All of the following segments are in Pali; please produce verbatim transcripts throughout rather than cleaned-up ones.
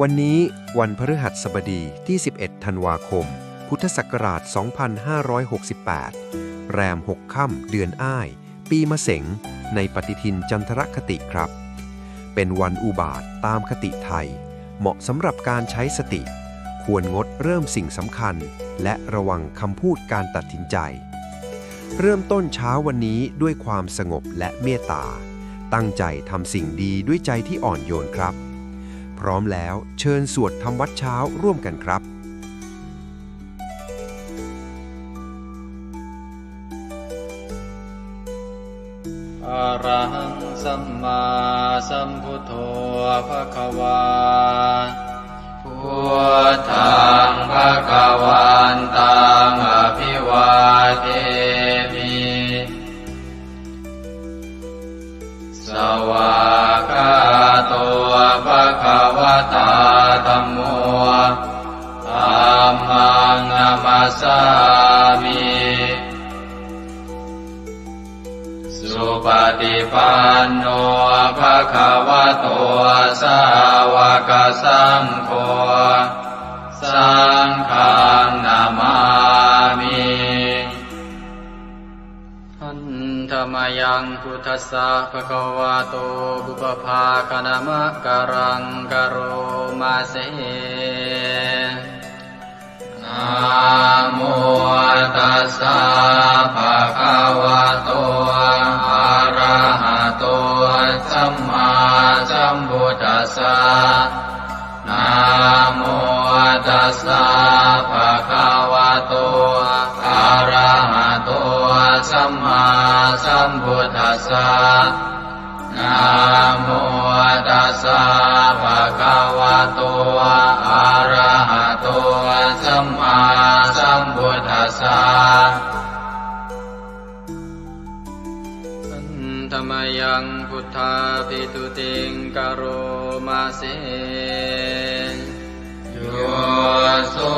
วันนี้วันพฤหัสบดีที่ สิบเอ็ด ธันวาคม พุทธศักราช สองพันห้าร้อยหกสิบแปด แรม หก ค่ำ เดือนอ้าย ปีมะเสง ในปฏิทินจันทรคติครับ เป็นวันอุบาทตามคติไทย เหมาะสำหรับการใช้สติ ควรงดเริ่มสิ่งสำคัญ และระวังคำพูดการตัดสินใจ เริ่มต้นเช้าวันนี้ด้วยความสงบและเมตตา ตั้งใจทำสิ่งดีด้วยใจที่อ่อนโยนครับ พร้อมแล้วเชิญสวดทำวัตรเช้าร่วมกันครับ Arahaṃ sammāsambuddho bhagavā. Buddhaṃ bhagavantaṃ abhivādemi. Svākkhāto bhagavatā dhammo. Dhammaṃ namassāmi. Supaṭipanno bhagavato sāvakasaṅgho. Saṅghaṃ namāmi. Handa mayaṃ buddhassa bhagavato pubbabhāganamakāraṃ karoma se. Namo tassa bhagavato arahato sammāsambuddhassa. Namo tassa bhagavato arahato sammāsambuddhassa. Namo tassa bhagavato arahato sammāsambuddhassa. Handa mayaṃ buddhābhistutiṃ karoma se. Yo so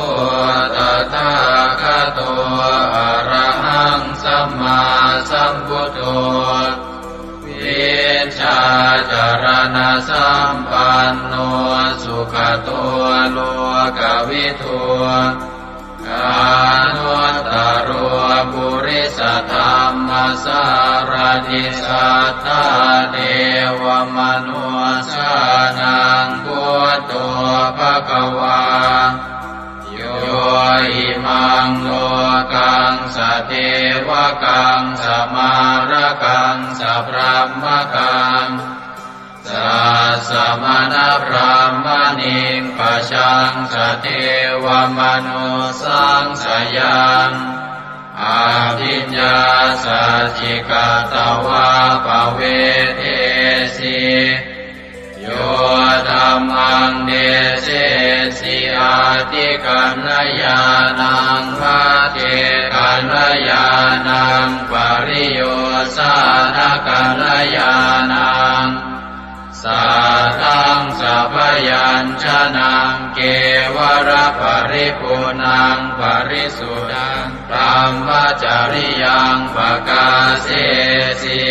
tathāgato arahaṃ sammāsambuddho, vijjācaraṇasampanno sugato lokavidū, anuttaro purisadammasārathi satthā devamanussānaṃ buddho bhagavā. Yo imaṃ lokaṃ sadevakaṃ samārakaṃ sabrahmakaṃ sassamaṇabrāhmaṇiṃ pajaṃ sadevamanussānaṃ sayaṃ abhiññāsacchikatvā pavedesi. Yo dhammaṃ desesi atthikaṇhāyānaṃ paccekakaṇhāyānaṃ pariyosānakaṇhāyānaṃ saddaṃ sabyañjanaṃ kevalaparipuṇṇaṃ parisuddhaṃ brahmacariyaṃ pakāsesi.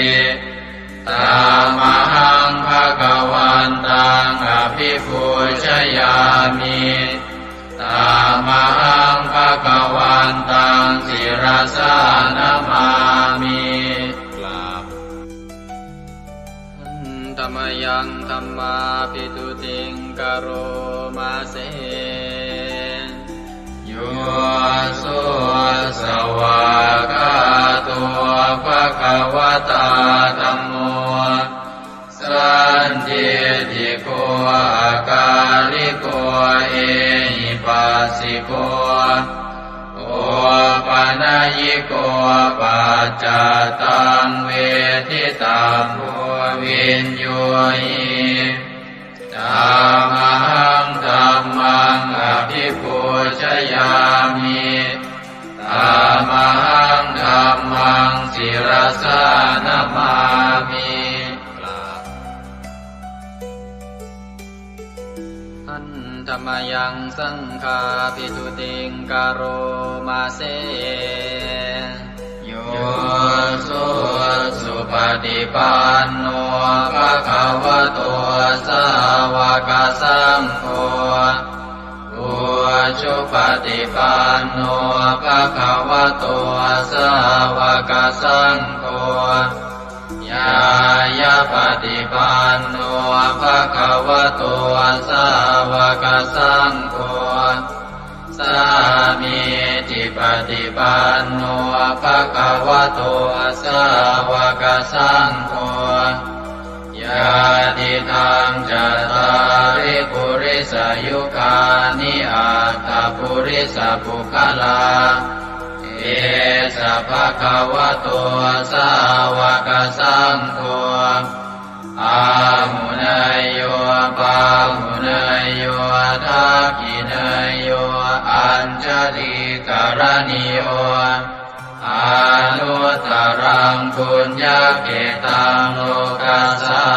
Tamahaṃ bhagavantaṃ abhipūjayāmi. Tamahaṃ bhagavantaṃ sirasā namāmi. กราบ Handa mayaṃ dhammābhistutiṃ karoma se. Yo so svākkhāto bhagavatā dhammo, sandiṭṭhiko akāliko ehipassiko opanayiko paccattaṃ veditabbo viññūhi. Tamahaṃ dhammaṃ abhipūjayāmi. Tamahaṃ dhammaṃ sirasā namāmi. กราบ Handa mayaṃ saṅghābhistutiṃ karoma se. Yo so supaṭipanno bhagavato sāva sāvakasaṅgho, ujupaṭipanno bhagavato sāvakasaṅgho, ñāyapaṭipanno bhagavato sāvakasaṅgho, sāmīcipaṭipanno bhagavato sāvakasaṅgho, yadidaṃ cattāri purisayugāni aṭṭha purisapuggalā, esa bhagavato sāvakasaṅgho, āhuneyyo pāhuneyyo dakkhiṇeyyo añjalikaraṇīyo, anuttaraṃ puññakkhettaṃ lokassā.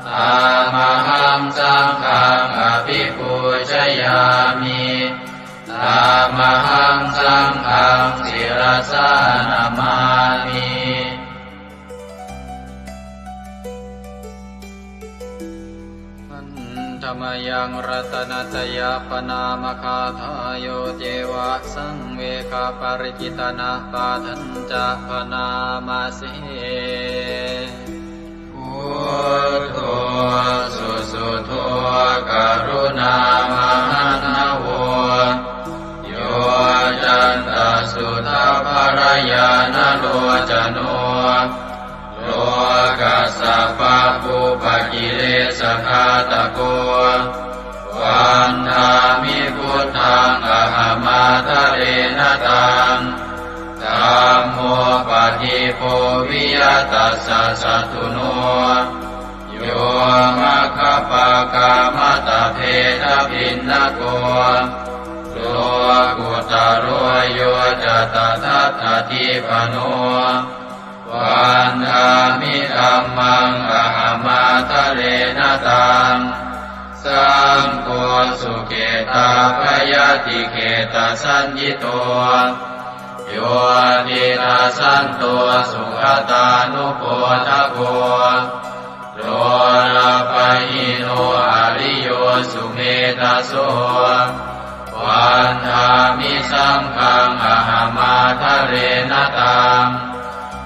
Tamahaṃ saṅghaṃ abhipūjayāmi. Tamahaṃ saṅghaṃ sirasā namāmi. Handa mayaṃ ratanattayappaṇāmagāthā, yo ceva saṃvegaparicittanapāṭhañca bhaṇāma se. Buddho susuddho karuṇāmahaṇṇavo, yoccantasuddhabbarañāṇalocano, lokassa pabbupakilesagāthako, vandāmi buddhaṃ ahamādarena taṃ. Dhammo padīpo viya tassa satthuno, yo maggapākamattabhedabhinnako, lokuttaro yo ca tadattadīpano, vandāmi dhammaṃ ahamādarena taṃ. Saṅgho sukhitapayadikhettasaññito, yo tiṇṇassanto sugatānubodhako, lolapahīno ariyo sumedhaso, vandāmi saṅghaṃ ahamādarena taṃ.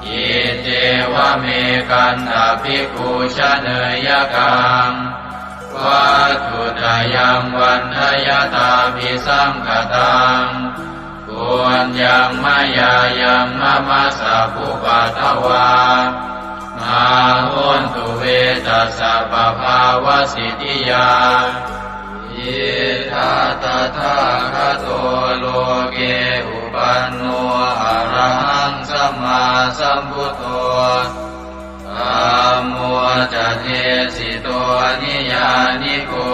Iccevamekantabhikkhū janeyyakaṃ, vatthuttayaṃ vandayattabhisaṅkhataṃ, puññaṃ mayā yaṃ mama sabbupaddavā, mā hontu ve tassa pabhāvasiddhiyā. Idha tathāgato loke upanno arahaṃ sammāsambuddho, dhammo ca desito niyyāniko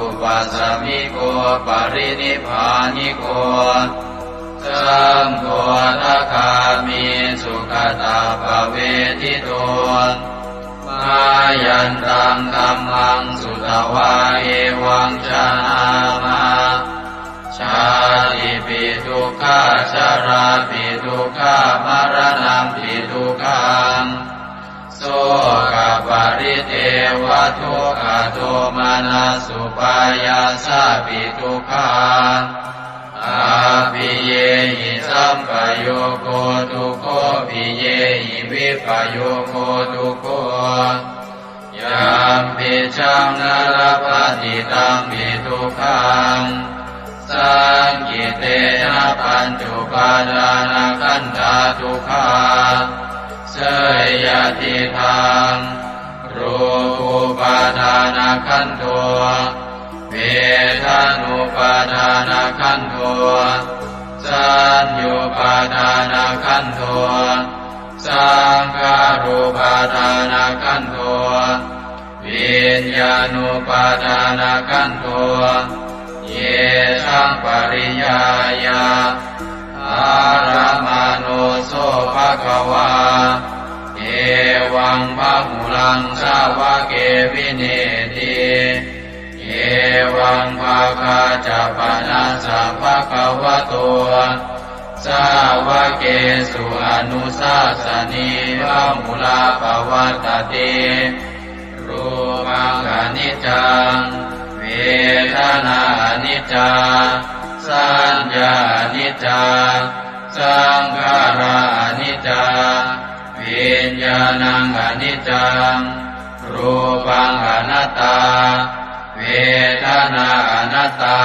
upasamiko parinibbāniko, saṅgho sakāmi sugatappavedito. Mayantaṃ dhammaṃ sutvā evaṃ janāma, jātipi dukkhā jarāpi dukkhā maraṇampi dukkhaṃ, sokaparidevadukkhadomanassupāyāsāpi dukkhā, appiyehi sampayogo dukkho piyehi vippayogo dukkho, yampicchaṃ na labhati tampi dukkhaṃ, saṅkhittena pañcupādānakkhandhā dukkhā. Seyyathidaṃ, rūpupādānakkhandho, vedanupādānakkhandho, saññupādānakkhandho, saṅkhārupādānakkhandho, viññāṇupādānakkhandho. Yesaṃ pariññāya, ārāmaṇo so bhagavā, evaṃ bahulaṃ sāvake vineeti. Evaṃ bhāgā ca panassa bhagavato sāvakesu anussāsanī bahulā pavattati. Rūpaṃ khaṇi niccaṃ, vedanā aniccā, saññā aniccā, saṅkhārā aniccā, viññāṇaṃ aniccaṃ, rūpaṃ anattā, vedanā anattā,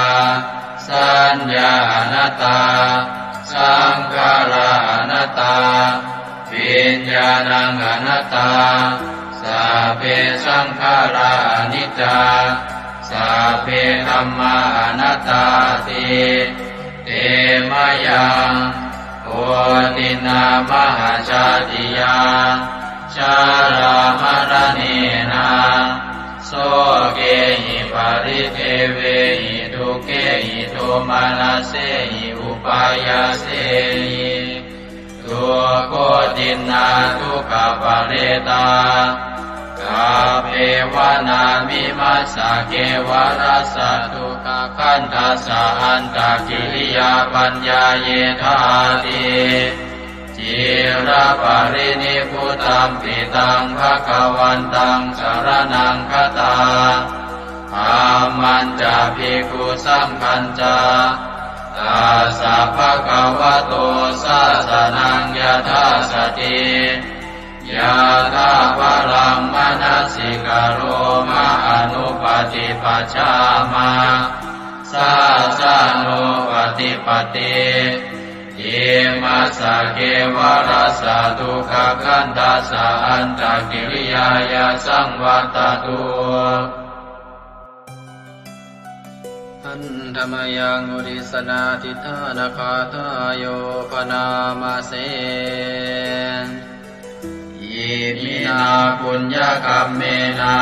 saññā anattā, saṅkhārā anattā, viññāṇaṃ anattā, sabbe saṅkhārā aniccā, sabbe dhammā anattāti. Te mayaṃ otiṇṇā mahāsātiyā, jarāmaraṇena, sokehi paridevehi dukkhehi domanassehi upāyāsehi, dukkhotiṇṇā dukkhaparetā, kappevāna vimassa kevalassa dukkhakandhassa antakiriyā paññāyedhāti. Ciraparinibbutampi taṃ bhagavantaṃ saraṇaṃ gatā, dhammañca bhikkhusaṅghañca, tassa bhagavato sāsanaṃ yathāsati, yathābalaṃ manasikaroma anupaṭipajjāma, sāsanūpaṭipatti. Imassa kevalassa dukkhakandhassa antakiriyāya saṃvattatu. Handa mayaṃ uddissanādhiṭṭhānagāthāyo bhaṇāma se. Iminā puññakammena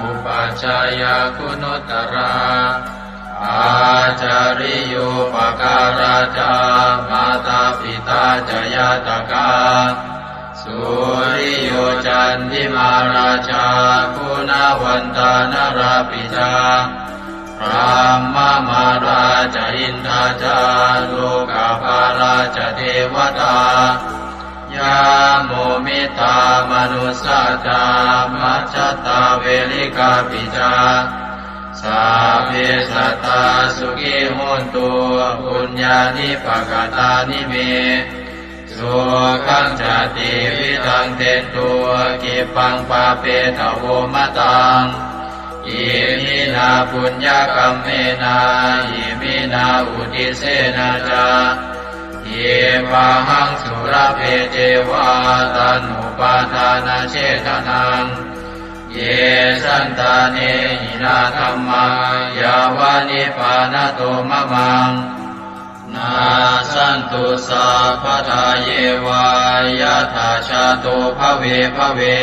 upajjhāyā guṇuttarā, ācariyūpakārā ca mātā pitā ca ñātakā, suriyo candimā rājā guṇavantā narāpi ca, brahmamārā ca indā ca lokapālā ca devatā, yamo mittā manussā ca majjhattā verikāpi ca, sabbe sattā sukhī hontu puññāni pakatāni me, sukhañca tividhaṃ dentu khippaṃ pāpetha vomataṃ. Iminā puññakammena iminā uddissena ca khippāhaṃ sulabhe ceva taṇhupādānachedanaṃ. Ye santāne hinā dhammā yāva nibbānato mamaṃ, nassantu sabbadā yeva yattha jāto bhave bhave.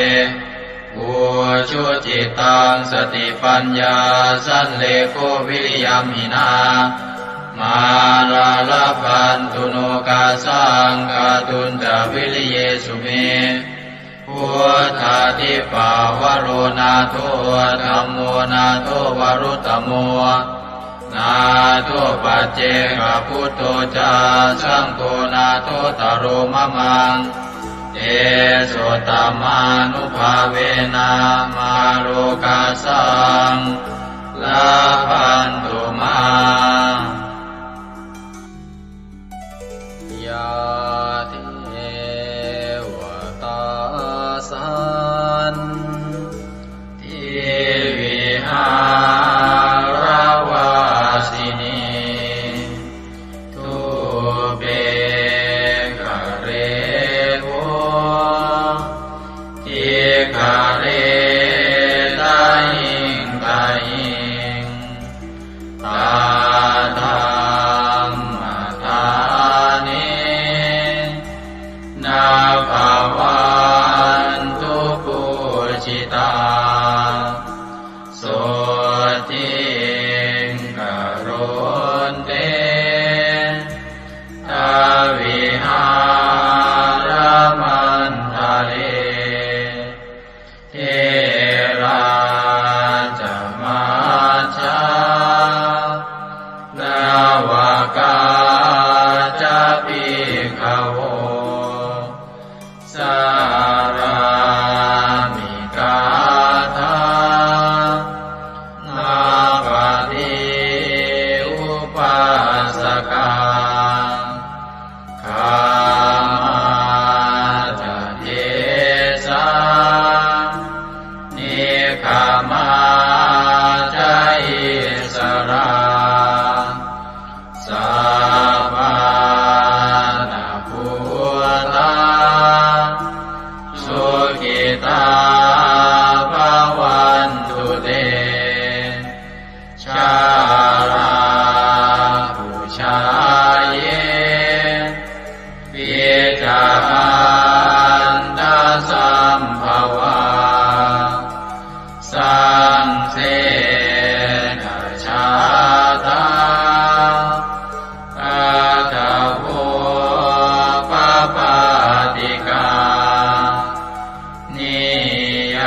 Ujucittaṃ satipaññā sallekho viriyamhinā, mārā labhantu nokāsaṃ kātuñca viriyesu me. Buddhādhipavaro nātho, dhammo nātho varuttamo, nātho paccekabuddho ca, saṅgho nāthottaro mamaṃ. Tesottamānubhāvena mārokāsaṃ labhantu mā. Yā devatā santivihāravāsinī, thūpe ghare bodhighare tahiṃ tahiṃ, Samā ca issarā, sappāṇabhūtā, sukhitā bhavantu te. Jalābujā yepi ca aṇḍasambhavā, saṃsedajātā athavopapātikā, niyyānikaṃ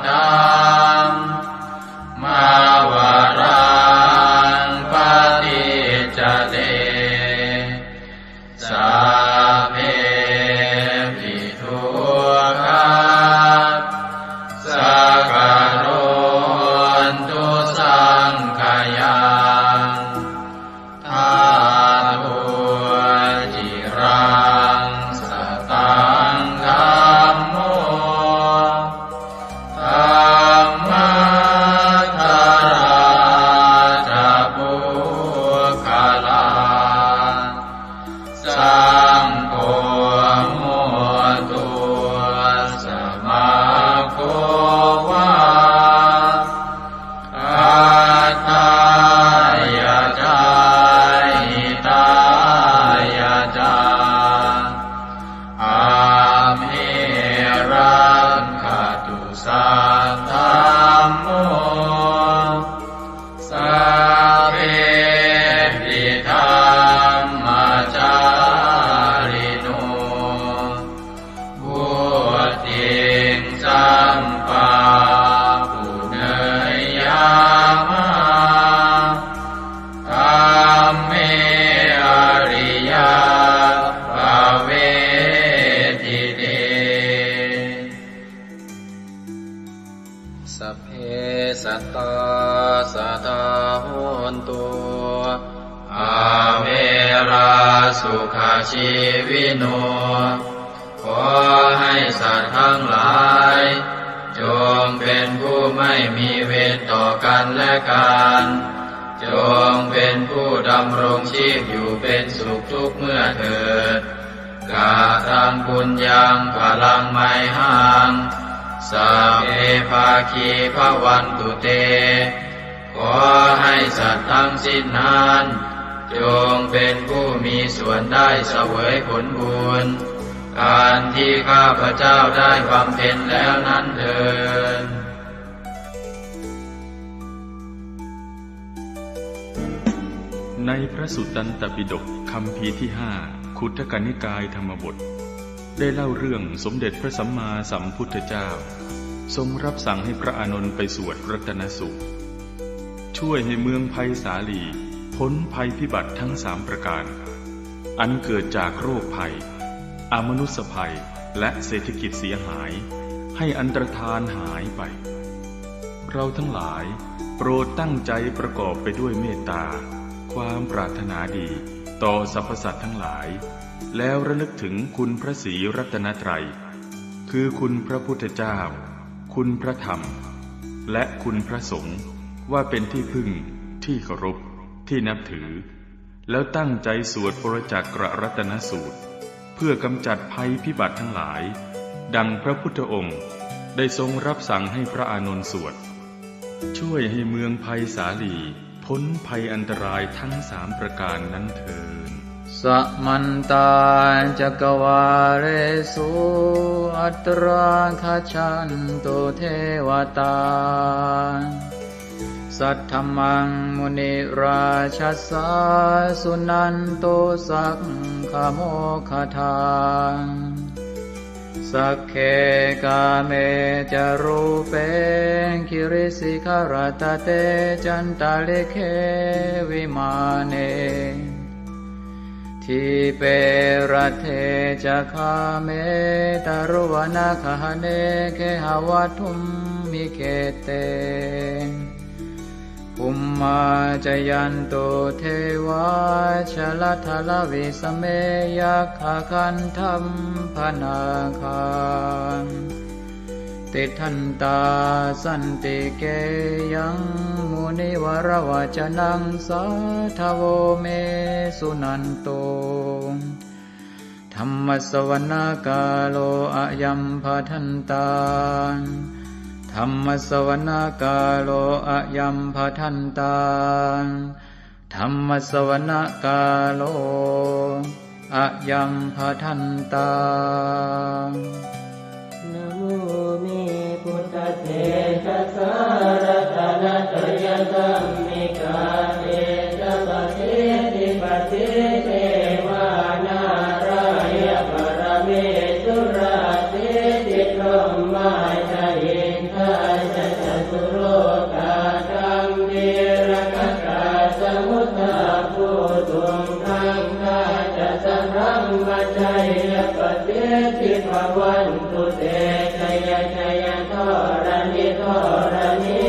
dhammavaraṃ paṭicca te, sabbepi dukkhā sakarontu saṅkhayaṃ. Ṭhātu ciraṃ sataṃ dhammo, dhammaddharā ca puggalā, saṅgho hotu samaggo va, atthāya ca hitāya ca. Amhe rakkhatu saddhammo, sabbepi dhammacārino, vuḍḍhiṃ sampāpuṇeyyāma, dhamme ariyappavedite. Sabbe sattā sadā hontu, averā sukhajīvino. ขอให้สัตว์ทั้งหลาย จงเป็นผู้ไม่มีเวรต่อกันและกัน จงเป็นผู้ดำรงชีพอยู่เป็นสุขทุกเมื่อเถิด Kataṃ puññaṃ phalaṃ mayhaṃ, sabbe bhāgī bhavantu te. ขอให้สัตว์ทั้งสิ้นนั้น จงเป็นผู้มีส่วนได้เสวยผลบุญ อันที่ข้าพเจ้าได้บำเพ็ญแล้วนั้นเทอญ ในพระสุตตันตปิฎกคัมภีร์ที่ห้า ขุททกนิกายธรรมบท ได้เล่าเรื่องสมเด็จพระสัมมาสัมพุทธเจ้า ทรงรับสั่งให้พระอานนท์ไปสวดรัตนสูตร ช่วยให้เมืองไพศาลีพ้นภัยพิบัติทั้งสามประการ อันเกิดจากโรคภัย อมนุสสภัย และเศรษฐกิจเสียหาย ให้อันตรธานหายไป เราทั้งหลายโปรดตั้งใจประกอบไปด้วยเมตตา ความปรารถนาดีต่อสรรพสัตว์ทั้งหลาย แล้วระลึกถึงคุณพระศรีรัตนตรัย คือคุณพระพุทธเจ้า คุณพระธรรม และคุณพระสงฆ์ ว่าเป็นที่พึ่ง ที่เคารพ ที่นับถือ แล้วตั้งใจสวดปรจจักรรัตนสูตร เพื่อกำจัดภัยพิบัติทั้งหลาย ดังพระพุทธองค์ได้ทรงรับสั่งให้พระอานนท์สวด ช่วยให้เมืองไพศาลีพ้นภัยอันตรายทั้งสามประการนั้นเทอญ Samantā cakkavāḷesu atrāgacchantu devatā. Saddhammaṃ munirājassa suṇantu saggamokkhadaṃ. Sagge kāme ca rūpe girisikharataṭe cantalikkhe vimāne. Dīpe raṭṭhe ca gāme taruvanagahane gehavatthumhi khette. Bhummā cāyantu devā jalathalavisame yakkhagandhabbanāgā. tiṭṭhantā santike yaṃ munivaravacanaṃ sādhavo me suṇantu. Dhammassavanakālo ayambhadantā. Dhammassavanakālo ayambhadantā. Dhammassavanakālo ayambhadantā. Namo me buddhatejasā ratanattayadhammikā tejapasiddhi pasīdevā nārāya paramesurā siddhibrahmā ca indā ca catulokā gambhīrakkhakā samuddā bhūtuṃ gaṅgā ca sabrahmajayya pasiddhi bhavantu te. Jaya jaya dharaṇi dharaṇī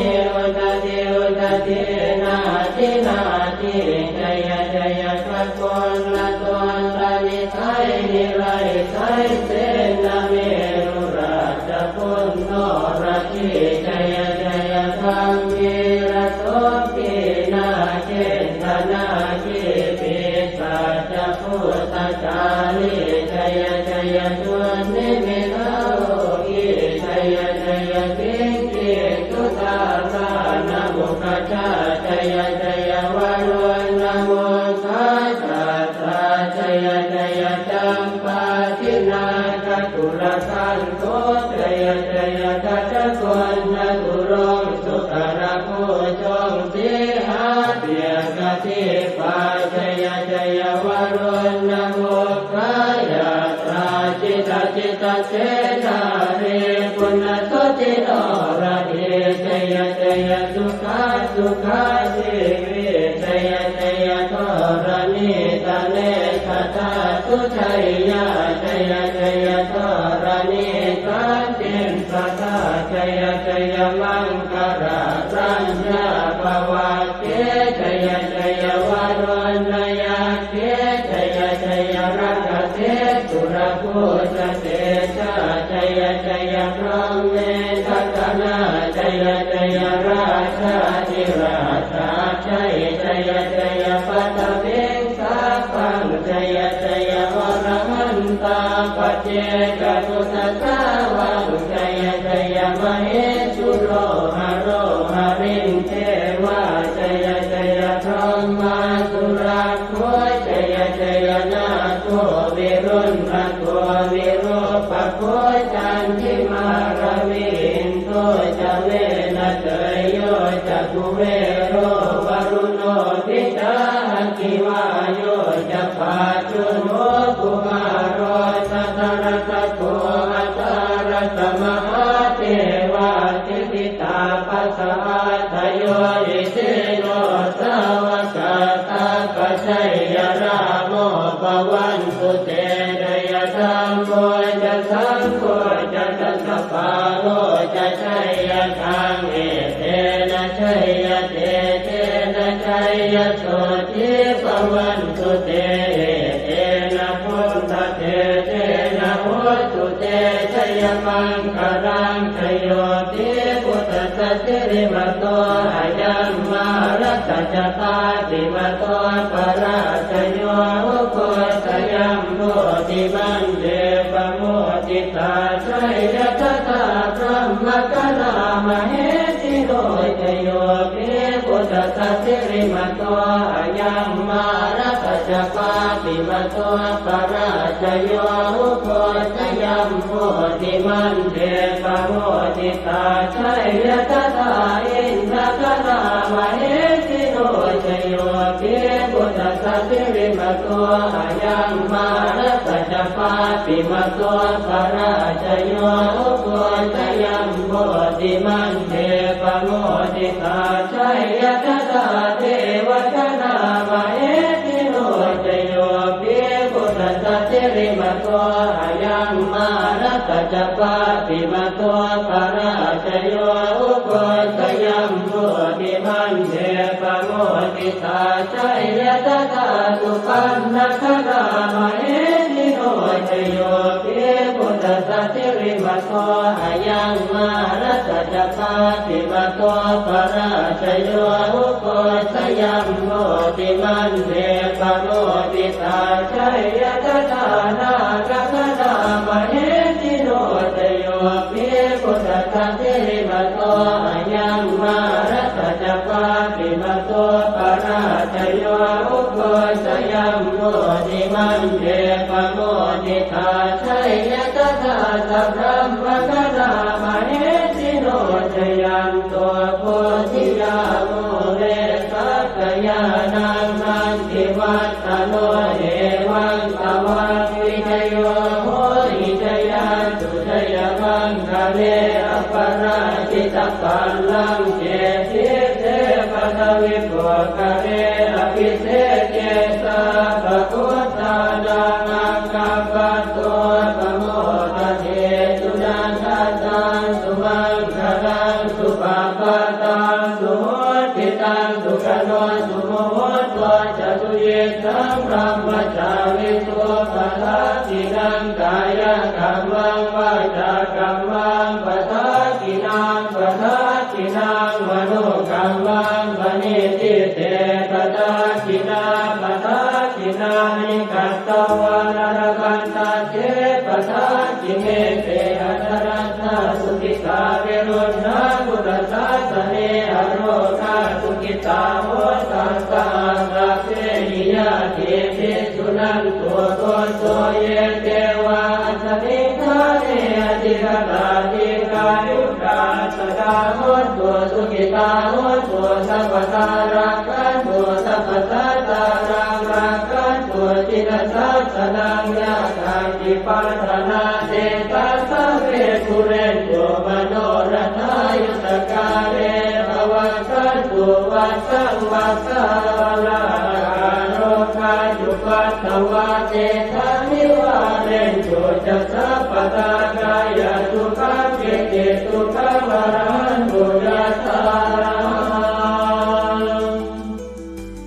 udadhi udadhī nadi nadī jaya jaya gaganalatantanisaya nirayasaya senamerurāja purnaradī jaya jaya gambhīrasombhī nāgendanāgī pisācabhūtakālī jaya jaya dunnimittarogī jaya jaya siṅgī sudādānamukhajā jaya jaya varuṇamukhasātrā jaya jaya campādināgakulagantho jaya jaya gajagonnaturaṅga sukarabhujaṅga sīhabyagghadīpā jaya jaya varuṇamukhayātrā jita jita senārī puna suddhi noradī jaya jaya sukhā sukhā jīvī jaya jaya dharaṇītale sadā sujayyā jaya jaya dharaṇī santin sadā jaya jaya maṅkararaññā bhavagge jaya jaya varuṇayakkhe jaya jaya rakkhase surabhujatejā jaya jaya brahmendagaṇā jaya jaya rājādhirājasājjai jaya jaya paṭhaviṃ sabbaṃ jaya jaya arahantā paccekabuddhasāvaṃ jaya jaya mahesuro haro harindevā jaya jaya brahmā surakkho jaya jaya nāgo viruḷhako virūpakkho candimā ravi indo ca venateyyo ca kuvero varuṇopi ca aggi vāyo ca pājuṇho kumāro dhataraṭṭhako aṭṭhārasa mahādevā siddhitāpasa-ādayo isino sāvakā sabbajayarāmo bhavantu te jaya dhammo ca saṅgho ca dasapālo ca jayakaṃ etena jayatejena jayasotthī bhavantu te etena buddhatejena hotu te jayamaṅgalaṃ jayo hi buddhassa sirīmato ayaṃ mārassa ca pāpimato parājayo ugghosayuṃ bodhimaṇḍe pamoditā jaya tadā brahmagaṇā mahesino jayo hi buddhassa sirīmato ayaṃ mārassa ca pāpimato parājayo ugghosayuṃ bodhimaṇḍe pamoditā jaya tadā indagaṇā mahesino jayo hi buddhassa sirīmato ayaṃ mārassa ca pāpimato parājayo ugghosayuṃ bodhimaṇḍe pamoditā jaya tadā devagaṇā mahesino jayo hi buddhassa sirīmato ayaṃ mārassa ca pāpimato parājayo ugghosayuṃ bodhimaṇḍe pamoditā jaya tadā supaṇṇagaṇā mahesino jayo hi buddhassa sirīmato ayaṃ mā Mārassa ca pāpimato parājayo, ugghosayuṃ bodhimaṇḍe pamoditā, jaya tadā nāgagaṇā mahesino. Jayo hi buddhassa sirīmato ayaṃ, mārassa ca pāpimato parājayo, ugghosayuṃ bodhimaṇḍe pamoditā, jaya tadā sabrahmagaṇā mahesino. Jayanto bodhiyā mūle sakyānaṃ nandivaḍḍhano, evaṃ tvaṃ vijayo hohi jayassu jayamaṅgale, aparājitapallaṅke sīse paṭhavipokkhare, abhiseke sabbabuddhānaṃ aggappatto pamodati. Sunakkhattaṃ sumaṅgalaṃ supabhātaṃ suhuṭṭhitaṃ, sukhaṇo sumuhutto ca suyiṭṭhaṃ brahmacārisu, padakkhiṇaṃ kāyakammaṃ vācākammaṃ padakkhiṇaṃ, padakkhiṇaṃ manokammaṃ paṇidhī te padakkhiṇā, padakkhiṇāni katvāna labhantatthe padakkhiṇe. Te atthaladdhā sukhitā viruḷhā buddhasāsane, arogā sukhitā hotha saha sabbehi ñātibhi. Suṇantu bhonto ye devā asmiṃ ṭhāne adhigatā, dīghāyukā sadā hontu, sukhitā hontu sabbadā, rakkhantu sabbasattānaṃ, rakkhantu jinasāsanaṃ. Yā kāci patthanā tesaṃ sabbe pūrentu manorathā, yuttakāle pavassantu vassaṃ vassā, ālāhakā rogā cupaddavā tesaṃ nivārentu ca sabbadā, kāyasukhaṃ cittisukhaṃ arahantu yathārahaṃ.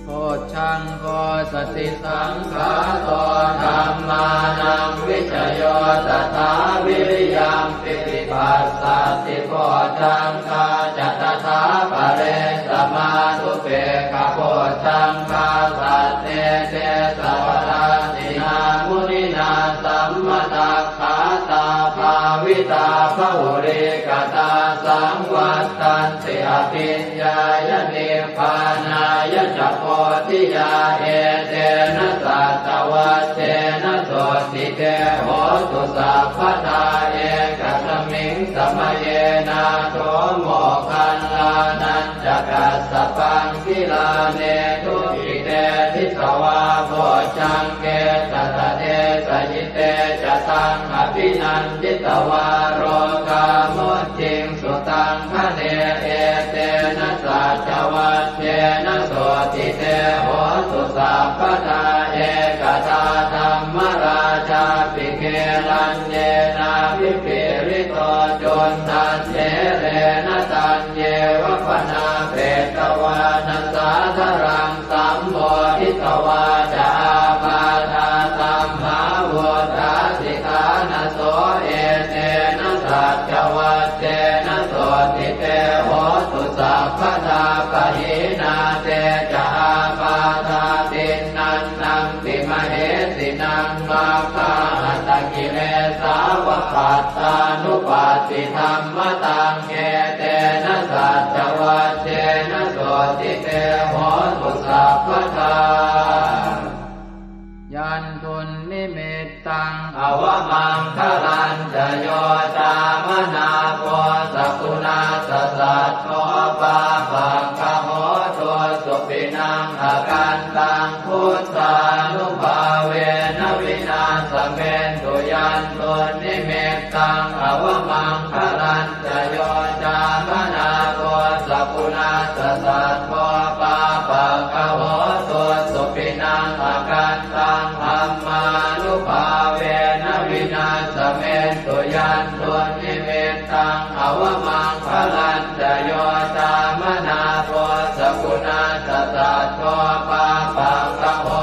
Bojjhaṅgo satisaṅkhāto dhammānaṃ vicayo tathā, viriyampīti passaddhi bojjhaṅgā ca tathāpare, samādhupekkhabojjhaṅgā sattete sabbadassinā, muninā sammadakkhātā bhāvitā bahulīkatā, saṃvattanti abhiññāya nibbānāya ca bodhiyā. Etena saccavajjena sotthi te hotu sabbadā, ekasmiṃ samaye nātho moggallānañca kassapaṃ, gilāne dukkhite disvā bojjhaṅge satta desayi. Te ca taṃ abhinanditvā rogā mucciṃsu taṅkhaṇe, etena saccavajjena sotthi te hotu sabbadā. Ekadā dhammarājāpi gelaññenābhipīḷito, cundattherena taññeva bhaṇāpetvāna sādaraṃ, sammoditvā ca ābādhā tamhā vuṭṭhāsi ṭhānaso, etena saccavajjena sotthi te hotu sabbadā. Pahīnā te ca ābādhā tiṇṇannampi mahesinaṃ, maggāhatakilesāva pattānuppattidhammataṃ, etena saccavajjena sotthi te hotu sabbadā. Yandunnimittaṃ avamaṅgalañca yo cāmanāpo sakuṇassa saddo, pāpaggaho dussupinaṃ akantaṃ, buddhānubhāvena vināsamentu. Yandunnimittaṃ avamaṅgalañca yo cāmanāpo sakuṇassa saddo, pāpaggaho dussupinaṃ akantaṃ, dhammānubhāvena vināsamentu. Yandunnimittaṃ avamaṅgalañca yo cāmanāpo sakuṇassa saddo, pāpaggaho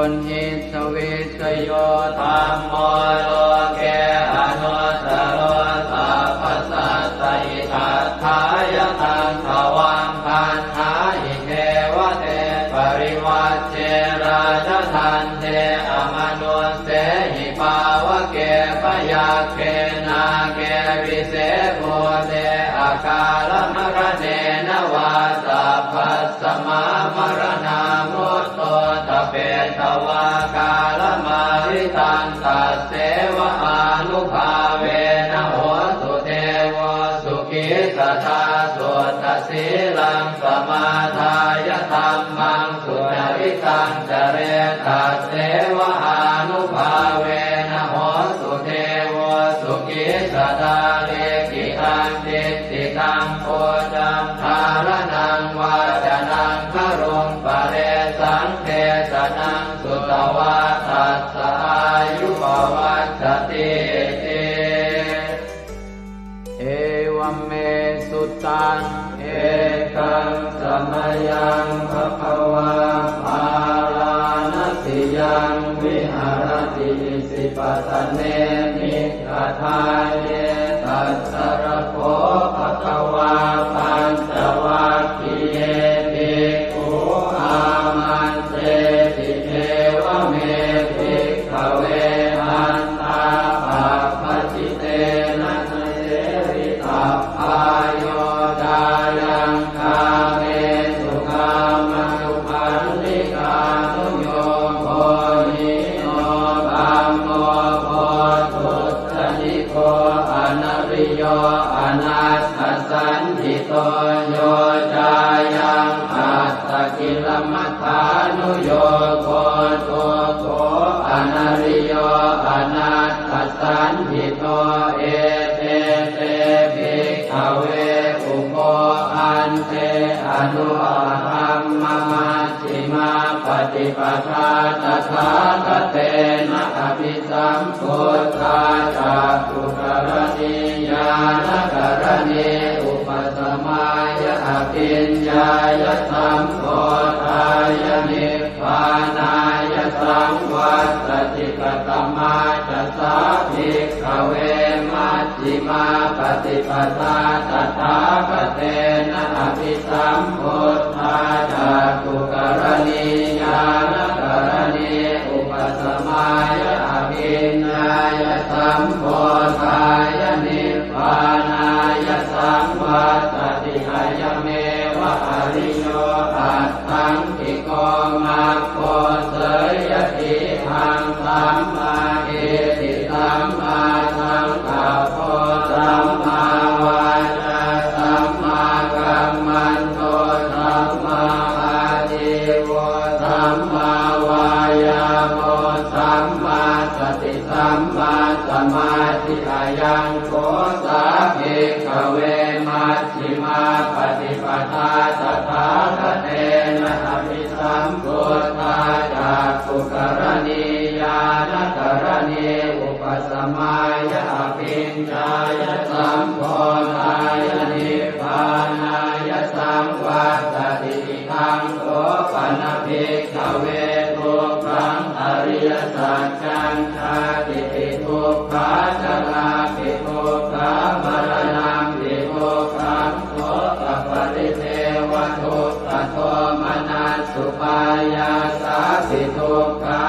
Uṇhissavissayo dhammo loke anuttaro sabbasattahitatthāya taṃ tvaṃ gaṇhāhi devate parivajje rājadaṇḍe amanussehi pāvake byagghe nāge vise bhūte akālamaraṇena vā sabbasmā maraṇā mutto ṭhapetvā kālamāritaṃ tasseva ānubhāvena hotu devo sukhī sadā suddhasīlaṃ samādāya dhammaṃ sucaritaṃ care tasseva ānubhāvena hotu devo sukhī sadā likkhitaṃ cintitaṃ pūjaṃ dhāraṇaṃ vācanaṃ garuṃ paresaṃ desanaṃ sutvā tassa āyu pavaḍḍhatīti. Evaṃ me sutaṃ. Ekaṃ samayaṃ bhagavā bārāṇasiyaṃ viharati isipatane migadāye. Tatra kho bhagavā pañcavaggiye bhikkhū āmantesi: Evaṃ me bhikkhave antā pabbajitena na sevitabbā. Yo cāyaṃ kāmesu kāmasukhallikānuyogo hīno gammo pothujjaniko anariyo anatthasañhito, yo cāyaṃ attakilamathānuyogo dukkho anariyo anatthasañhito, ete te bhikkhave ubho ante anupagamma majjhimā paṭipadā tathāgatena abhisambuddhā cakkhukaraṇī ñāṇakaraṇī upasamāya abhiññāya sambodhāya nibbānāya saṃvattati. Katamā ca sā bhikkhave maj jhimā paṭipadā tathāgatena abhisambuddhā cakkhukaraṇī ñāṇakaraṇī upasamāya abhiññāya sambodhāya nibbānāya saṃvattati? Ayameva ariyo aṭṭhaṅgiko maggo, seyyathīdaṃ: sammādiṭṭhi sammāsaṅkappo sammāvācā sammākammanto sammāājīvo sammāvāyāmo sammāsati sammāsamādhi. Ayaṃ kho sā bhikkhave maj jhimā paṭipadā tathāgatena abhisambuddhā cakkhukaraṇī ñāṇakaraṇī upasamāya abhiññāya sambodhāya nibbānāya saṃvattati. Idaṃ kho pana bhikkhave dukkhaṃ ariyasaccaṃ: jātipi dukkhā jarāpi dukkhā maraṇampi dukkhaṃ sokaparidevadukkhadomanassupāyāsāpi dukkhā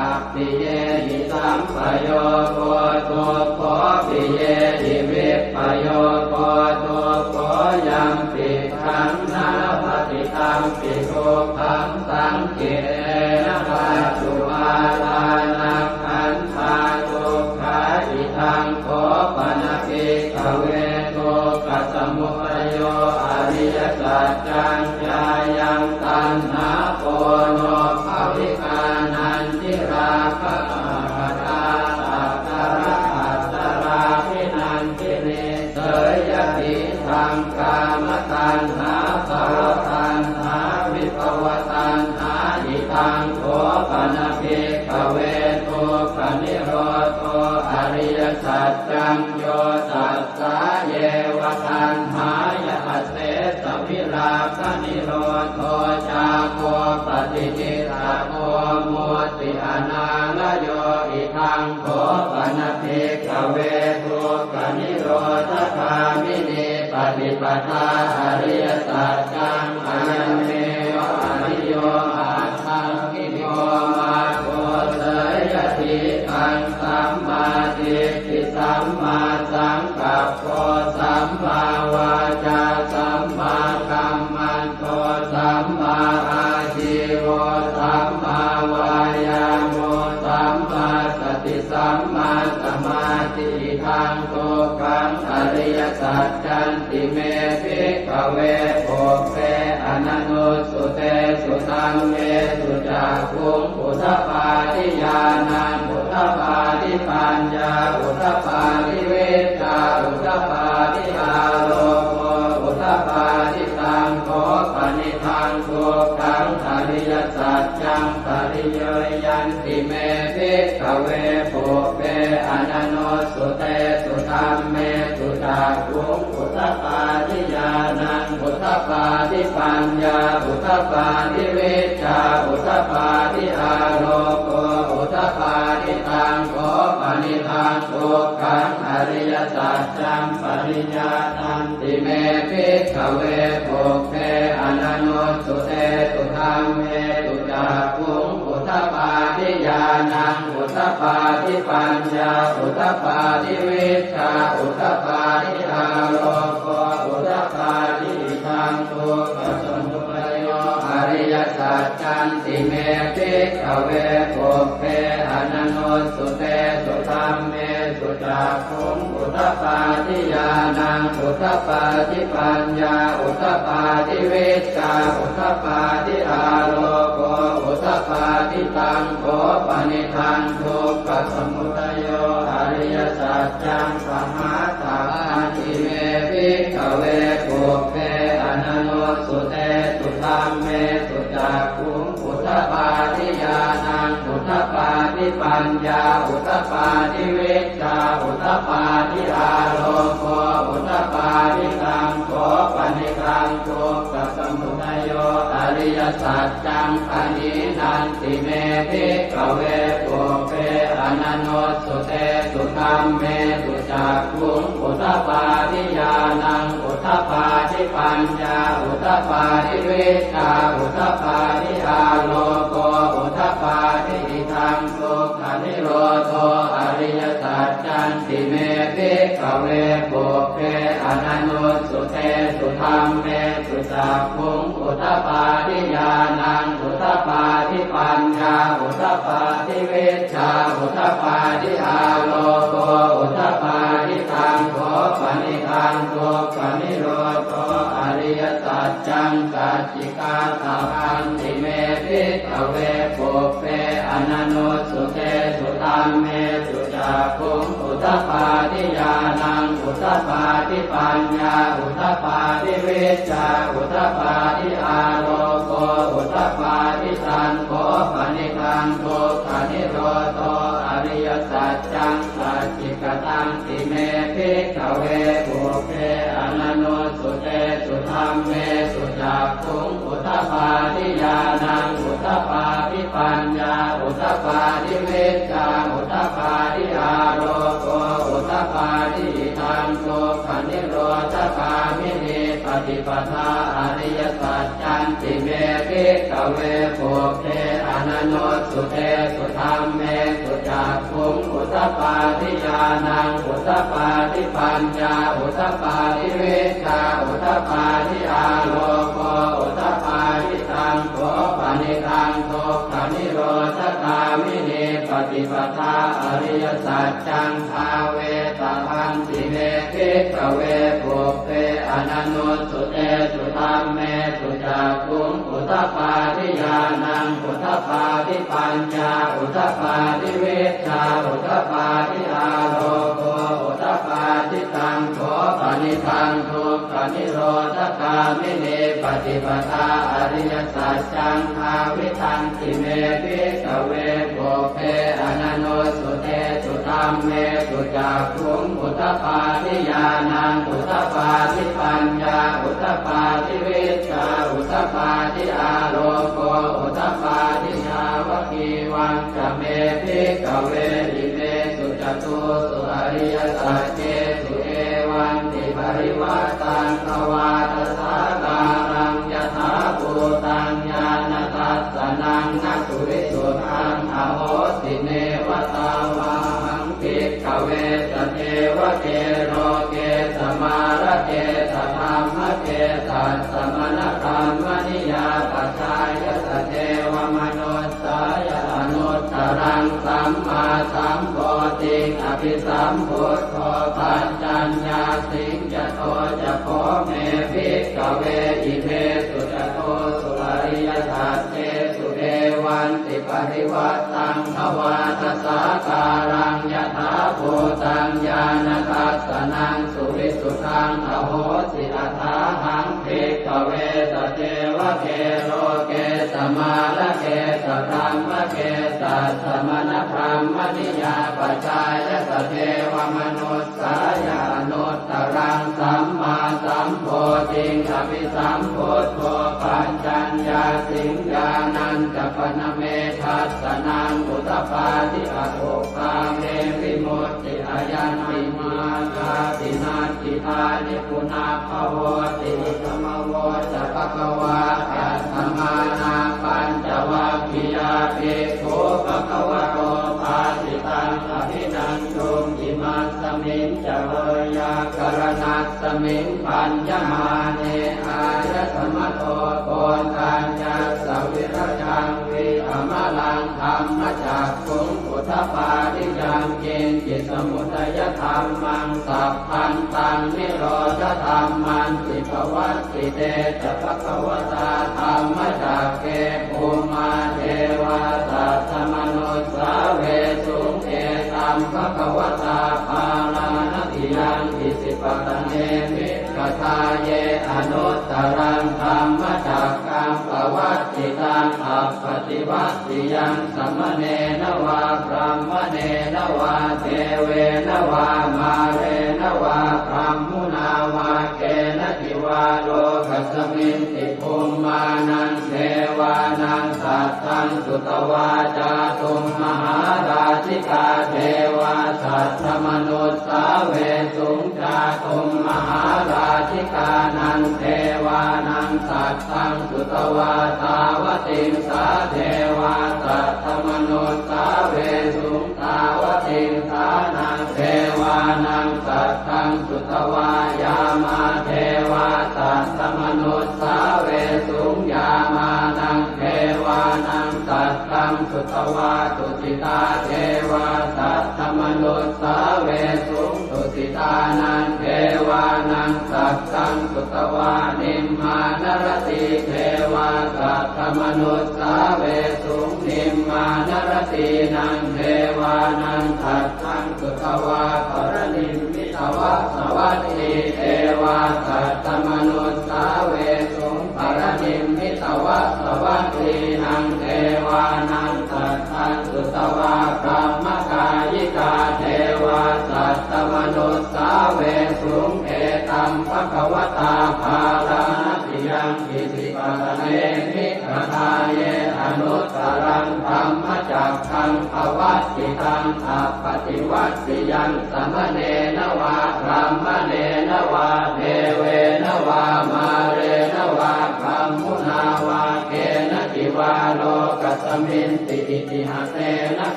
appiyehi sampayogo dukkho piyehi vippayogo dukkho yampidaṃ na labhati tampi dukkhaṃ saṅkhittena pañcupādānakkhandhā dukkhā. Idaṃ kho pana bhikkhave dukkhasamudayo ariyasaccaṃ: yāyaṃ taṇhā ponobbhavikā nandirāgasahagatā tatra atatālapi nandiní, seyyathīdaṃ: kāmataṇhā bhavataṇhā vibhavataṇhā. Idaṃ kho pana bhikkhave dukkhanirodho ariyasaccaṃ: yo tassāyeva taṇhāya asesavirāganirodho cāgo paṭinissaggo mutti anālayo. Idaṃ kho pana bhikkhave dukkhanirodhagāminī paṭipadā ariyasaccaṃ, ayameva ariyo aṭṭhaṅgiko maggo, seyyathīdaṃ: sammādiṭṭhi sammāsaṅkappo sammāvācā sammākammanto sammāājīvo sammāvāyāmo sammāsati sammāsamādhi. Idaṃ dukkhaṃ ariyasaccanti me bhikkhave pubbe ananussutesu dhammesu cakkhuṃ udapādi ñāṇaṃ udapādi paññā udapādi vijjā udapādi āloko udapādi. Taṃ kho panidaṃ dukkhaṃ ariyasaccaṃ pariññeyyanti me bhikkhave pubbe ananussutesu dhammesu cakkhuṃ udapādi ñāṇaṃ udapādi paññā udapādi vijjā udapādi āloko udapādi. Taṃ kho panidaṃ dukkhaṃ ariyasaccaṃ pariññātanti me bhikkhave pubbe ananussutesu dhammesu cakkhuṃ udapādi ñāṇaṃ udapādi paññā udapādi vijjā udapādi āloko udapādi. Idaṃ dukkhasamudayo ariyasaccanti me bhikkhave pubbe ananussutesu dhammesu cakkhuṃ udapādi ñāṇaṃ udapādi paññā udapādi vijjā udapādi āloko udapādi. Taṃ kho panidaṃ dukkhasamudayo ariyasaccaṃ pahātabbanti me bhikkhave pubbe ananussutesu dhammesu cakkhuṃ udapādi ñāṇaṃ udapādi paññā udapādi vijjā udapādi āloko udapādi. Taṃ kho panidaṃ dukkhasamudayo ariyasaccaṃ pahīnanti me bhikkhave pubbe ananussutesu dhammesu cakkhuṃ udapādi ñāṇaṃ udapādi paññā udapādi vijjā udapādi āloko udapādi. Idaṃ dukkhanirodho ariyasaccanti me bhikkhave pubbe ananussutesu dhammesu cakkhuṃ udapādi ñāṇaṃ udapādi paññā udapādi vijjā udapādi āloko udapādi. Taṃ kho panidaṃ dukkhanirodho ariyasaccaṃ sacchikātabbanti me bhikkhave pubbe ananussutesu dhammesu cakkhuṃ udapādi ñāṇaṃ udapādi paññā udapādi vijjā udapādi āloko udapādi. Taṃ kho panidaṃ dukkhanirodho ariyasaccaṃ sacchikatanti me bhikkhave pubbe ananussutesu dhammesu cakkhuṃ udapādi ñāṇaṃ udapādi paññā udapādi vijjā udapādi āloko udapādi. Idaṃ dukkhanirodhagāminī paṭipadā ariyasaccanti me bhikkhave pubbe ananussutesu dhammesu cakkhuṃ udapādi ñāṇaṃ udapādi paññā udapādi vijjā udapādi āloko udapādi. Taṃ kho panidaṃ dukkhanirodhagāminī paṭipadā ariyasaccaṃ bhāvetabbanti me bhikkhave pubbe ananussutesu dhammesu cakkhuṃ udapādi ñāṇaṃ udapādi paññā udapādi vijjā udapādi āloko udapādi. Taṃ kho panidaṃ dukkhanirodhagāminī paṭipadā ariyasaccaṃ bhāvitanti me bhikkhave pubbe ananussutesu dhammesu cakkhuṃ udapādi ñāṇaṃ udapādi paññā udapādi vijjā udapādi āloko udapādi. Yāvakīva ca me bhikkhave imesu catūsu ariyasaccesu evantiparivaṭṭaṃ dvādasākāraṃ yathābhūtaṃ ñāṇadassanaṃ na suvisuddhaṃ ahosi. Neva tāvāhaṃ bhikkhave sadevake loke samārake sadhammake sassamaṇabrāhmaṇiyā pajāya sadevamanussāya anuttaraṃ sammāsambodhiṃ abhisambuddho paccaññāsiṃ. Yato ca kho me bhikkhave imesu catūsu ariyasaccesu evantiparivaṭṭaṃ dvādasākāraṃ yathābhūtaṃ ñāṇadassanaṃ suvisuddhaṃ ahosi. Athāhaṃ bhikkhave sadevake loke samārake sadhammake sassamaṇabrāhmaṇiyā pajāya sadevamanussāya anuttaraṃ sammāsambodhiṃ abhisambuddho paccaññāsiṃ. Ñāṇañca pana me dassanaṃ udapādi, akuppā me vimutti, ayaṃ nibbānāti, natthidāni punabbhavoti. Idamavoca bhagavā. Attamanā pañcavaggiyā bhikkhū bhagavato bhāsitaṃ abhinanduṃ. Imasmiñca veyyākaraṇasmiṃ bhaññamāne āyasmato Koṇḍaññassa virajaṃ vītamalaṃ dhammacakkhuṃ udapādi: yaṅkiñci samudayadhammaṃ sabbantaṃ nirodhadhammanti. Pavattite ca bhagavatā dhammacakke bhummā devā saddamanussāvesuṃ: etaṃ bhagavatā Bārāṇasiyaṃ Isipatane Migadāye anuttaraṃ dhammacakkaṃ pavattitaṃ appaṭivattiyaṃ samaṇena vā brāhmaṇena vā devena vā mārena vā brahmunā vā kenaci vā lokasminti. Bhummānaṃ devānaṃ saddaṃ sutvā cātummahārājikā devā saddamanussāvesuṃ. Cātummahārājikānaṃ devānaṃ saddaṃ sutvā tāvatiṃsā devā saddamanussāvesuṃ. Tāvatiṃsānaṃ devānaṃ saddaṃ sutvā yāmā devā saddamanussāvesuṃ. Yāmānaṃ devānaṃ saddaṃ sutvā tusitā devā saddamanussāvesuṃ. Tusitānaṃ devānaṃ saddaṃ sutvā nimmānaratī devā saddamanussāvesuṃ. Nimmānaratīnaṃ devānaṃ saddaṃ sutvā paranimmitavasavattī devā saddamanussāvesuṃ. Paranimmitavasavattīnaṃ devānaṃ saddaṃ sutvā brahmakāyikā devā saddamanussāvesuṃ. Etaṃ bhagavatā Bārāṇasiyaṃ Isipatane Migadāye anuttaraṃ dhammacakkaṃ pavattitaṃ appaṭivattiyaṃ samaṇena vā brāhmaṇena vā devena vā mārena vā brahmunā vā kenaci vā lokasminti. Itiha tena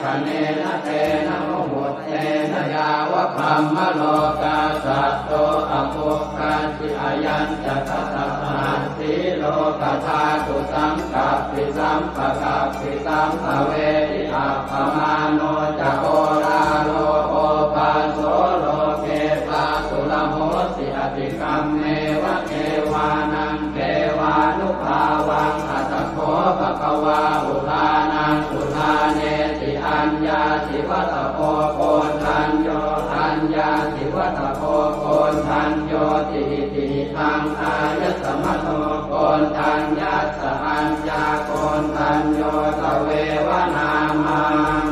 khaṇena tena muhuttena yāva brahmalokā saddo abbhuggacchi. Ayañca dasasahassī lokadhātu saṅkappi sampakappi sampavedhi. Appamāṇo ca oḷāro obhāso loke pāturahosi atikkammeva devānaṃ devānubhāvaṃ. Atha kho bhagavā udānaṃ udānesi: Aññāsi vata bho Koṇḍañño, aññāsi vata bho Koṇḍaññoti. Itihidaṃ āyasmato Koṇḍaññassa aññākoṇḍañño tveva nāmaṃ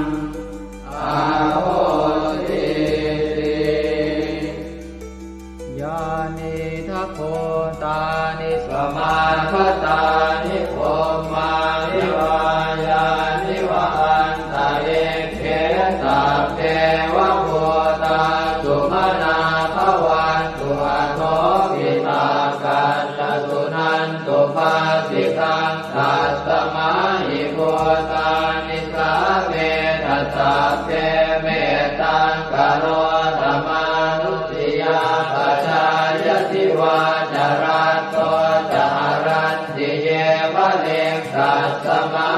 ahosīti. Yānīdha bhūtāni samāgatāni bhummāni vā yāni va anta Nisāmetha sabbe mettaṃ karotha mānusiyā pajāya divā ca ratto ca haranti yeva likkhasmā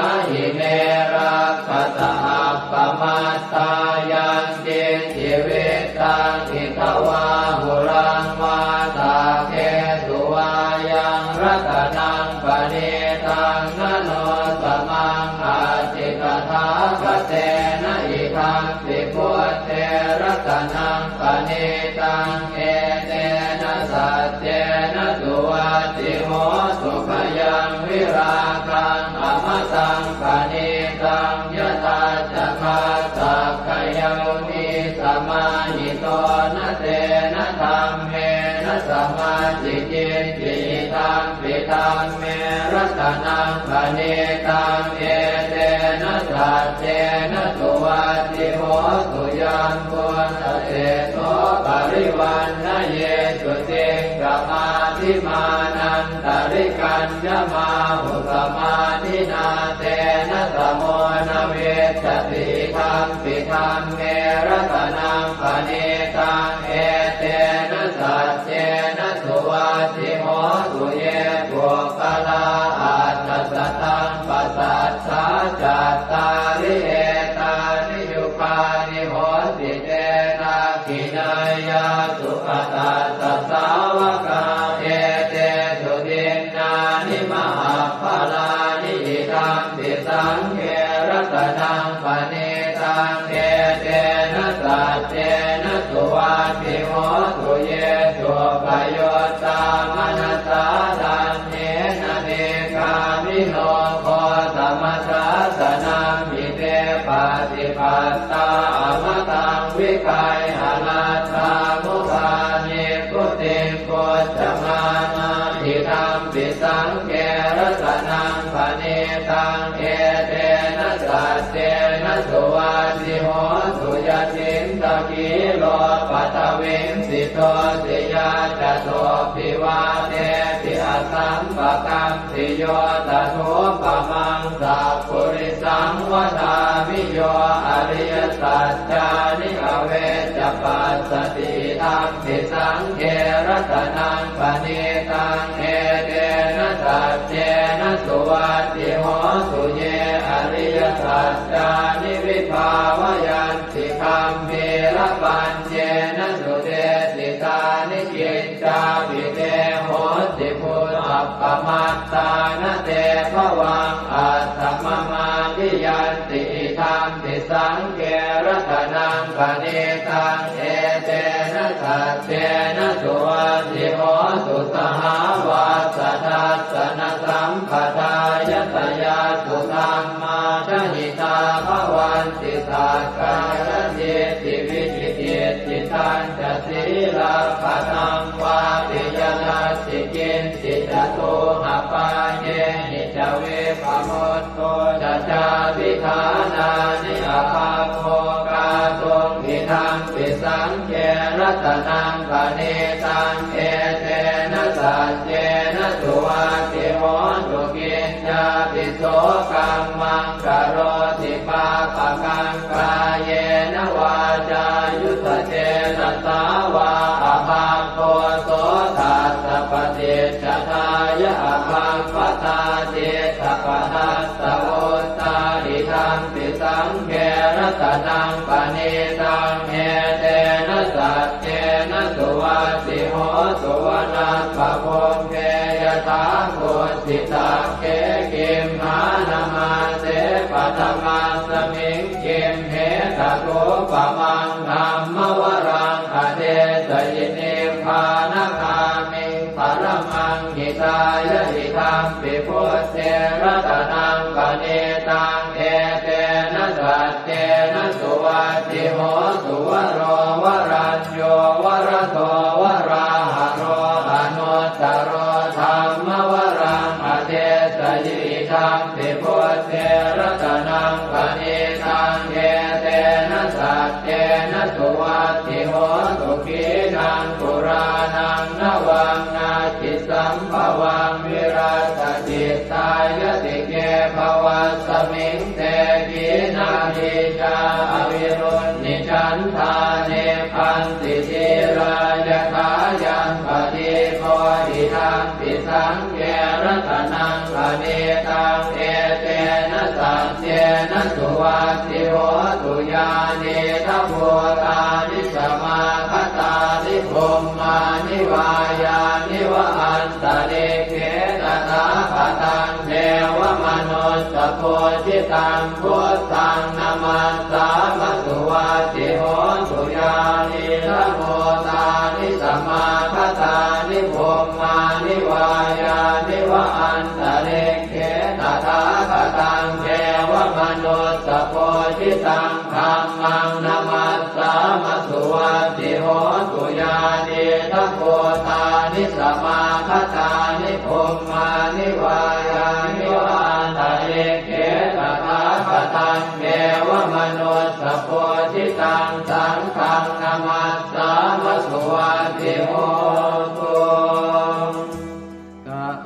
ime rakkhasa appamattā. Yaṅkiñci vittaṃ idha vā huraṃ vā saggesu vā yaṃ ratanaṃ paṇītaṃ na no samaṃ atthi tathāgatena idampi buddhe ratanaṃ paṇītaṃ etena saccena suvatthi hotu. Khayaṃ virāgaṃ amataṃ paṇītaṃ yadajjhagā sakyamunī samāhito na tena dhammena samatthi kiñci idampi dhamme ratanaṃ paṇītaṃ etena saccena suvatthi hotu. Yambuddhaseṭṭho parivaṇṇayī suciṃ samādhimānantarikaññamāhu samādhinā tena samo na vijjati idampi dhamme ratanaṃ paṇītaṃ etena saccena suvatthi hotu. Ye puggalā aṭṭha sataṃ pasaṭṭhā cattāri etāni yugāni honti te dakkhiṇeyyā sugatassa sāvakā etesu dinnāni mahapphalāni idampi saṅghe ratanaṃ paṇītaṃ etena saccena suvatthi hotu. Ye suppayuttā manasā daḷhena nikkāmino gotamasāsanamhi te pattipattā amataṃ vigayha laddhā mudhā nibbutiṃ bhuñjamānā idampi saṅghe ratanaṃ paṇītaṃ etena saccena suvatthi hotu. Yacittakhīlo paṭhaviṃ sito siyā catubbhi vātebhi asampakampiyo tathūpamaṃ sappurisaṃ vadāmi yo ariyasaccāni avecca passati idampi saṅghe ratanaṃ paṇītaṃ etena saccena suvatthi hotu. Ye ariyasaccāni vibhāvayanti gambhīrapaññena sudesitāni kiccāpi te honti bhusappamattā na te bhavaṃ aṭṭhamamādiyanti idampi saṅghe ratanaṃ paṇītaṃ etena saccena suvatthi hotu. Sahāvassa dassanasampadāya tayassu dhammā jahitā bhavanti sakkāyadiṭṭhi vicikicchitañca sīlabbataṃ vāpi yadatthi kiñci catūhapāyehi ca vippamutto ca cābhiṭhānāni abhabbo kātuṃ idampi saṅghe ratanaṃ paṇītaṃ etena saccena suvatthi hotu. Kiñcāpi so kammaṃ karoti pāpakaṃ kāyena vācāyuda cetasā vā abhabbo so tassa paṭicchadāya abhabbatā cittapadassavutthā idampi saṅghe ratanaṃ paṇītaṃ etena saccena suvatthi hotu. Vanappagumbe yathā kussitagge gimhānamāse paṭhamasmiṃ gimhe tathūpamaṃ dhammavaraṃ adesayi nibbānagāmiṃ paramaṃ hitāya idampi buddhe ratanaṃ paṇītaṃ etena saccena suvatthi hotu. Varo varañño varado varāharo anuttaro dhammavaraṃ adesayi idampi buddhe ratanaṃ paṇītaṃ etena saccena suvatthi hotu. Khīṇaṃ purāṇaṃ navaṃ natthi sambhavaṃ virattacittāyatike bhavasmiṃ te Nīcā avirūḷhichandā nibbanti dhīrā yathāyaṃ padīpo idampi saṅghe ratanaṃ paṇītaṃ etena saccena suvatthi hotu. Yānīdha bhūtāni samāgatāni bhummāni vā yāni va antalikkhe tathāgataṃ devamanussapūjitaṃ buddhaṃ namassāma suvatthi hotu. Yānīdha bhūtāni samāgatāni bhummāni vā yāni va antalikkhe tathāgataṃ devamanussapūjitaṃ dhammaṃ namassāma suvatthi hotu. Yānīdha bhūtāni samāgatāni bhummāni vā yāni va antalikkhe tathāgataṃ devamanussapūjitaṃ saṅghaṃ namassāma suvatthi hotu.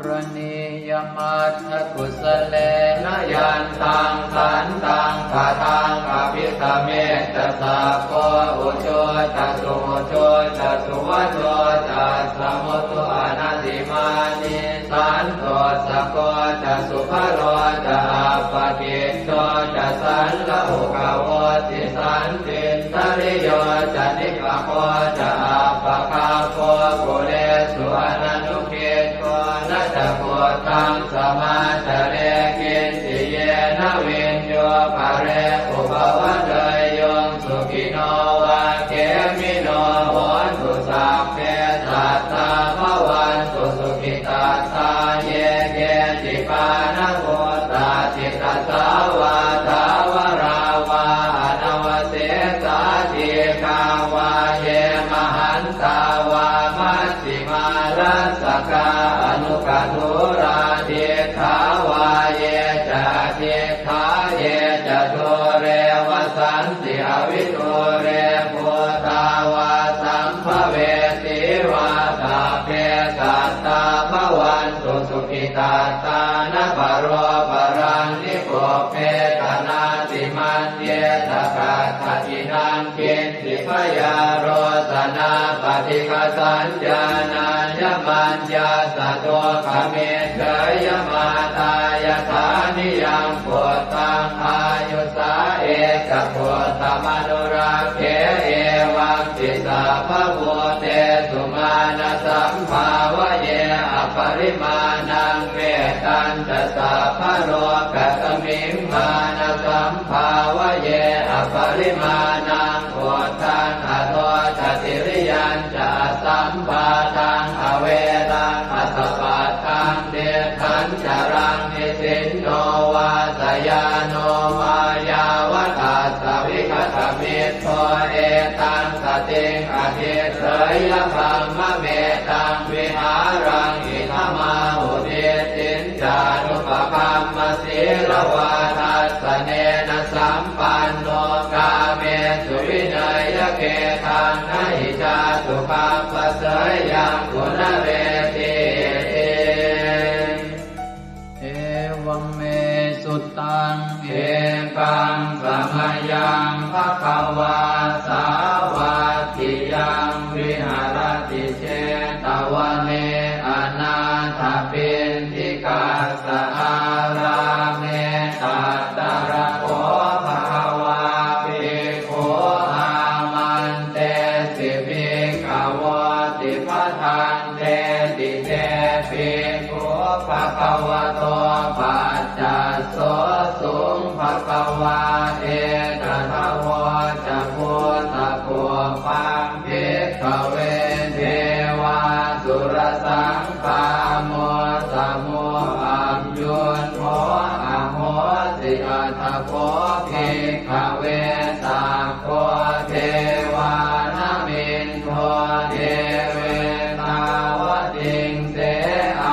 Karaṇīyamatthakusalena yantaṃ santaṃ padaṃ abhisamecca sakko ujū ca suhujū ca suvaco cassa mudu anatimānī santussako ca subharo ca appakicco ca sallahukavutti santindriyo ca nipako ca appagabbho kulesu ananu giddho. Na ca khuddaṃ samācare kiñci yena viññū pare upavadeyyuṃ. Sukhino vā khemino hontu sabbe sattā bhavantu sukhitattā. Ye keci pāṇabhūtatthi tasā vā thāvarā vā anavasesā dīghā vā ye mahantā vā maj jhimā rassakā aṇukathūlā diṭṭhā vā ye ca adiṭṭhā ye ca dūre vasanti avidūre bhūtā vā sambhavesī vā sabbe sattā bhavantu sukhitattā. Na paro paraṃ nikubbetha nātimaññetha katthaci naṃ kiñ ci byārosanā paṭighasaññā nāññamaññassa dukkhamiccheyya. Mātā yathā niyaṃ puttaṃ āyusā ekaputtamanurakkhe evampi sabbabhūtesu mānasambhāvaye aparimāṇaṃ. Mettañca sabbalokasmiṃ mānasambhāvaye aparimāṇaṃ uddhaṃ adho ca tiriyañca asambādhaṃ averaṃ asapattaṃ. Tiṭṭhañcaraṃ nisinno vā sayāno vā yāvatassa vigatamiddho etaṃ satiṃ adhiṭṭheyya brahmametaṃ vihāraṃ idhamāhu. Diṭṭhiñ ca anupagamma sīlavā dassanena sampanno kāmesu vineyya gedhaṃ na hi jātu gabbhaseyyaṃ punaretīti. Evaṃ me sutaṃ. Ekaṃ samayaṃ bhagavā sāvatthiyaṃ viharati jetavane anāthapiṇḍikassa ārāme. Tatra kho bhagavā bhikkhū āmantesi bhikkhavoti. Bhadanteti te bhikkhū bhagavato paccassosuṃ. Bhagavā etadavoca. Bhūtapubbaṃ bhikkhave devāsurasaṅ gāmo samo aññuñho ahosi. Atha kho bhikkhave sakko devānamindo devetāvatiṃse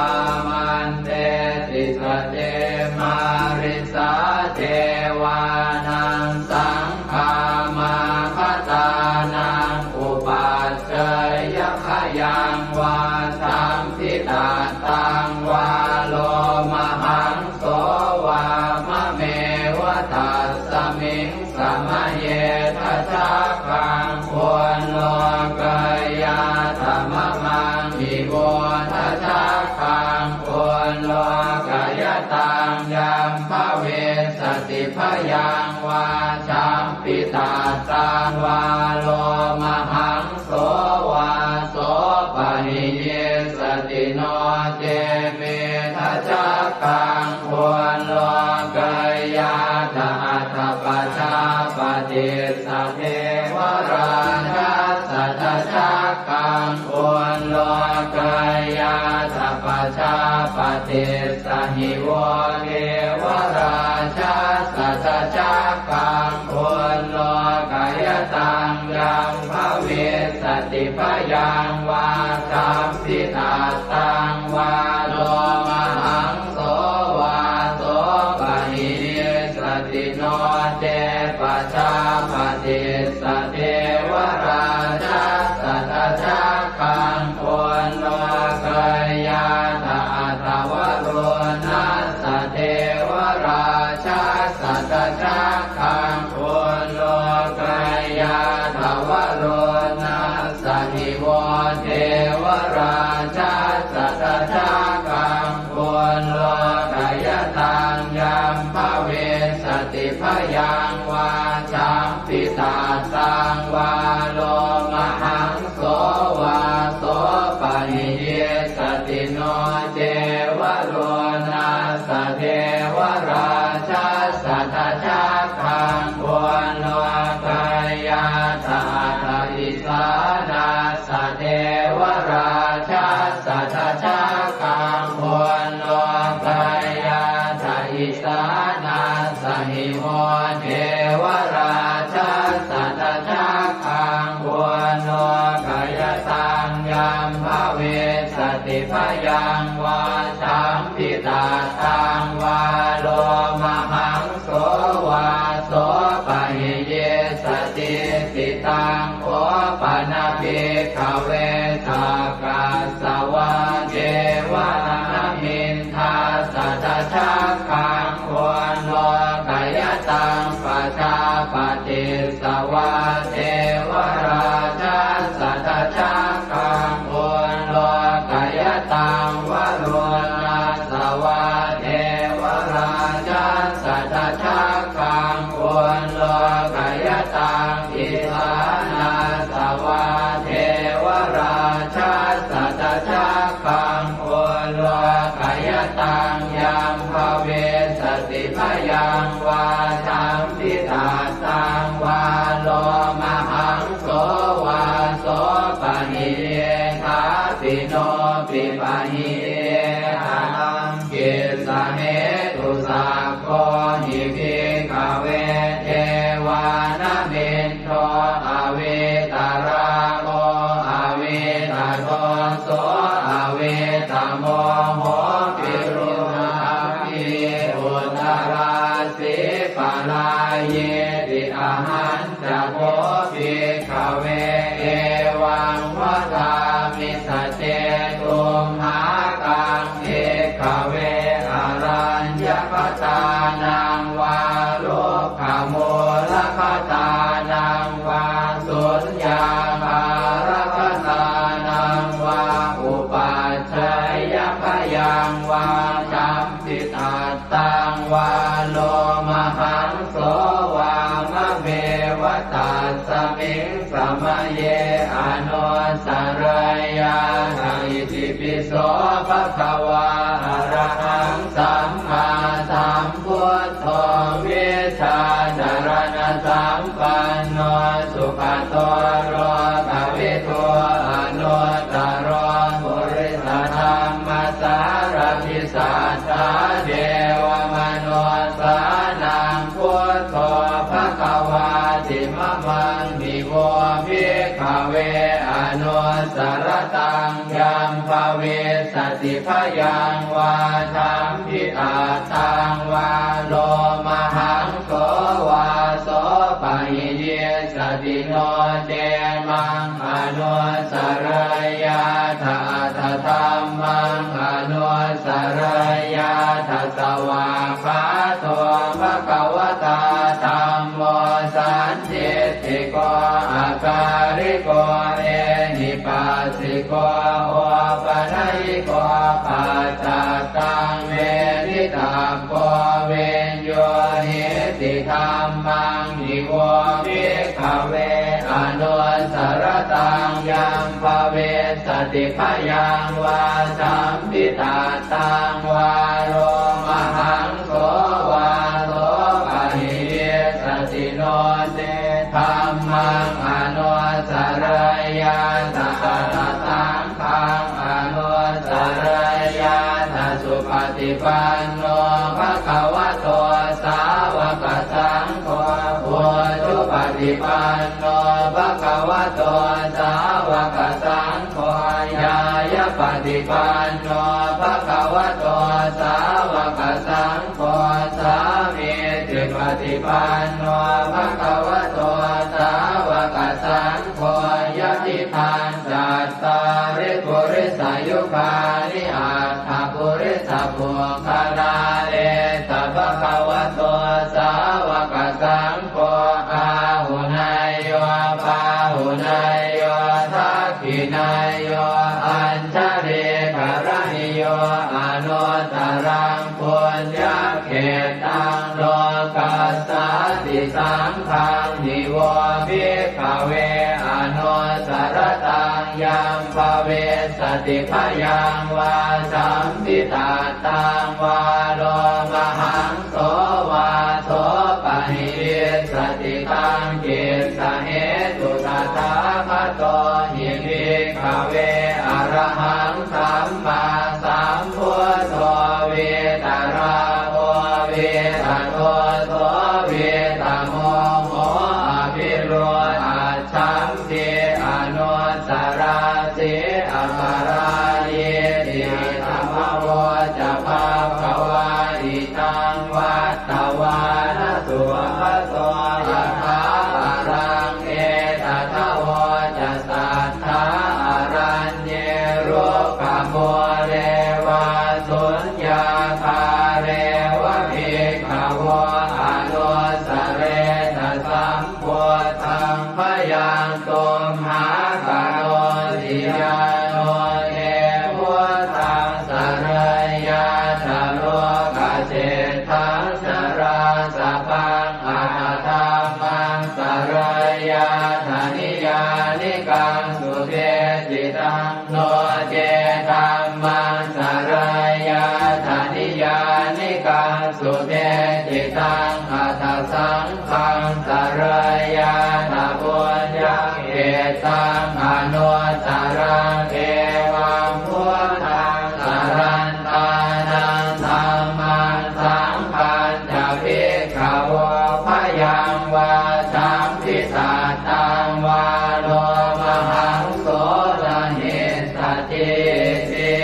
āmantesi. Sace mārisā devānaṃ saṅ gāmāgatānaṃ upaccayya khayaṃ vā sambhitattaṃ vā lomahaṃso vā mameva tassa Miṃ samaye dajaggaṃ ullokayātha mamaṃ hi vo dajaggaṃ ullokayataṃ yaṃ bhavissati bhayaṃ vā champittattaṃ vā lomahaṃso vā sopahiyissati no ce me dajaggaṃ ullokayātha atha pajāpatissa devarājassa dajaggaṃ ullokayātha pajāpatissa hi vo devarājassa dajaggaṃ ullokayataṃ yaṃ bhavissati bhayaṃ vā champittattaṃ vā lomahaṃso vā sopahiyissati no ce pajāpatissa devarājassa dajaggaṃ ullokayātha atha varuṇassa devarājassa dajaggaṃ ullokayātha varuṇassa hi vo devarājassa dajaggaṃ ullokayataṃ yaṃ bhavissati bhayaṃ vā champittattaṃ vā lomahaṃso vā sopahiyissati no ce varuṇassa devarājassa dajaggaṃ ullokayātha atha isānassa devarājassa dajaggaṃ ullokayātha isānassa hi vo devarājassa dajaggaṃ ullokayataṃ yaṃ bhavissati bhayaṃ vā champittattaṃ vā lomahaṃso vā sopahiyissati. Taṃ kho pana bhikkhave sakkas savā devanāmiṃ dassa dajaggaṃ ullokayataṃ pajāpatissa vā devarājassa dajaggaṃ ullokayataṃ varuṇassa vā devarājassa dajaggaṃ ullokayataṃ isānassa vā devarājassa dajaggaṃ ullokayataṃ yaṃ bhavissati bhayaṃ vā champittattaṃ vā lomahaṃso vā sopahiyye thāpi no pipahiye ataṃ kissa hetu. Sakko hi bhikkhave devānamindo avītarāgo avītadoso avītamoho virūḷhakī uttarāsī parāyīti. Ahañ ca kho bhikkhave evaṃ vadāmi: sace tumhākaṃ bhikkhave araññakatānaṃ vā rukkhamūlakatānaṃ vā suññāgārakatānaṃ vā upajjhāyabhayaṃ vā champittattaṃ vā lomahaṃso vā mameva tasmiṃ samaye anussarayyātha. Itipi so bhagavā arahaṃ sammāsambuddho vijjācaraṇasampanno sugato lokavidū anuttaro purisadammasārathi satthā devamanussānaṃ buddho bhagavāti. Mamaṃ hi vo bhikkhave anussarattaṃ yaṃ bhavissati bhayaṃ vā champittattaṃ vā lomahaṃso vā sopahiyissati no ce maṃ anussarayyātha atha dhammaṃ anussarayyātha. Svākkhāto bhagavatā dham sandiṭṭhiko akāliko ehipassiko opanayiko paccattaṃ veditabbo viññūhīti. Dhammaṃ hi vo bhikkhave anussaratāṃ yaṃ bhavissati bhayaṃ vā sampittattaṃ vā lomahaṃso vā so pahīyissati no ce dhammaṃ anussarayyātha atha saṅghaṃ anussarayyātha. Supaṭipanno bhagavato sāvakasaṅgho, ujupaṭipanno bhagavato sāvakasaṅgho, ñāyapaṭipanno bhagavato sāvakasaṅgho, sāmīcipaṭipanno bhagavato sāvakasaṅgho, yadidaṃ cattāri purisayugāni aṭṭha purisapuggalā, esa bhagavato sāvakasaṅgho, āhuneyyo pāhuneyyo dakkhiṇeyyo añjalikaraṇīyo anuttaraṃ puññakkhettaṃ lokassāti. Saṅghaṃ hi vo bhikkhave anussaratāṃ yaṃ bhavissati bhayaṃ vā sampittattaṃ vā lomahaṃso vā so pahīyissati. Taṃ kissa hetu tathāgato hi bhikkhave arahaṃ sammāsambuddho vītarāgo vītadoso vītamoho abhirūḷhaccham ti anussarāsi aparājīti. Idamavoca bhagavā. Idaṃ vattavāna bhagavato yathābalaṃ etadavoca satthā araññe rukkhamūle vā suññāgāre va bhikkhavo anussaretha sam buddhaṃ bhayaṃ tumhākarosi. Yāno te buddhaṃ sarayyātha lokaseṭṭhaṃ narāsabhaṃ atha dhammaṃ sarayyātha niyyānikaṃ subheccittaṃ no ce dhammaṃ sarayyātha niyyānikaṃ subheccittaṃ atha saṅghaṃ sarayyātha puññakkhettaṃ anuttaraṃ. Evaṃ buddhaṃ sarantānaṃ dhammaṃ saṅghañca bhikkhavo bhayaṃ vā sampittattaṃ vā lomahaṃso na hessatīti.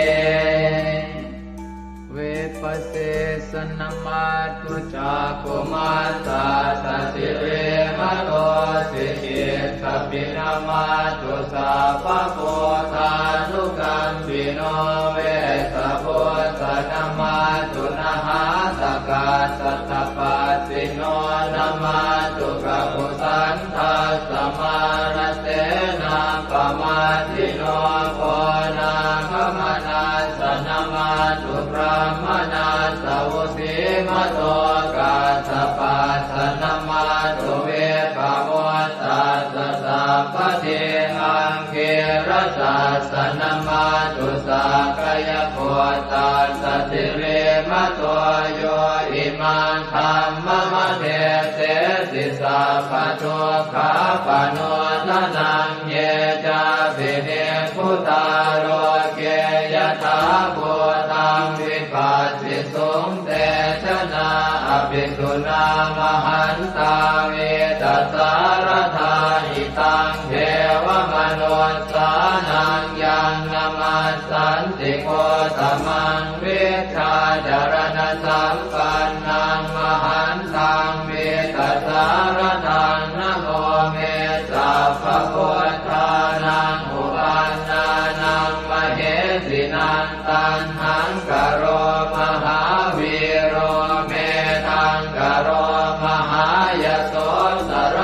Vipassissa namatthu cakkhumantassa sirīmato. Sikhītsapi namatthu sabbabuddhānukampino. Vessabhussa namatthu nhātakassa tapassino. Namatthu kakusandhassa mārasenappamaddino. Konāgamanassa namatthu brāhmaṇassa vusīmato. Kassapassa namatthu vippamuttassa sabbadhi. Aṅgīrasassa namatthu sakyaputtassa sirīmato. Yo imaṃ dhammamādesesi sabbadukkhāpanūdanaṃ. Ye cāpi nibbutā loke yathābhūtaṃ vipassisuṃ, te janā apisuṇā mahantā vītasāradā. Hitaṃ devamanussānaṃ yaṃ namassanti Gotamaṃ, vijjācaraṇasampannaṃ mahantaṃ vītasāradaṃ. Namo me sabbabuddhānaṃ uppannānaṃ mahesinaṃ. Taṇhaṅkaro mahāvīro, medhaṅkaro mahāyaso, sar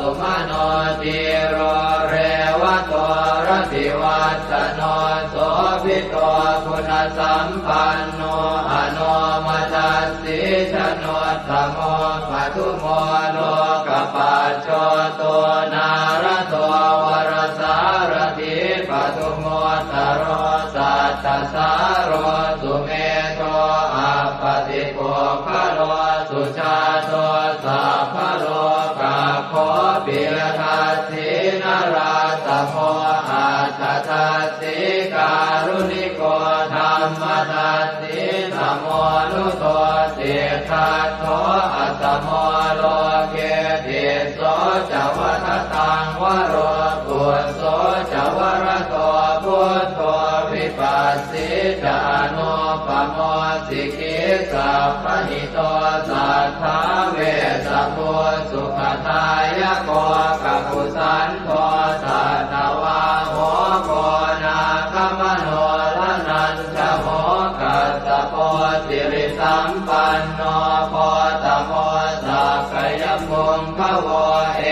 sumano dhīro revato rativassano sobhito guṇasampanno anomadassī januttamo padumo lokapajjoto nārado varasārathī padumu ttaro sattasāro sumedho appatipuggalo sujāto sabbalokaggo piyadassī narāsamo atthadassī kāruṇiko dhammadassī tamonudo siddhattho asamo loke tisso ca vadataṃ varo phusso ca varado buddho vipassī ca anūpamo sikhī sabbahito satthā vessabhū sukhadāyako kakusandho satthavāho koṇāgamano dhananjavo kassapo sirisampanno gotamo sakyapuṅgavo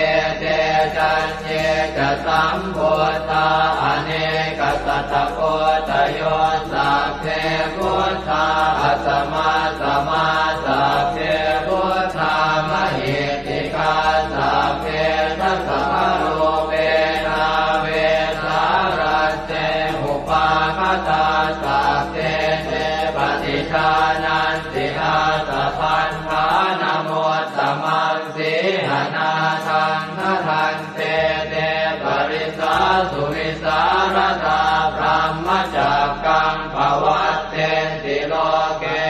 ete caññe ca sambuddhā anekasatakoṭayo sabbe buddhā asamasamā sabbe buddhā mahiddhikā sabbe dasabalūpena vesāraje upāgatā sabbe te paṭijānanti ātappamāṇamuttamaṃ sīhanāthaṃ bhadanti te parisāsu vivhāratā brahmacakkaṃ pavattenti loke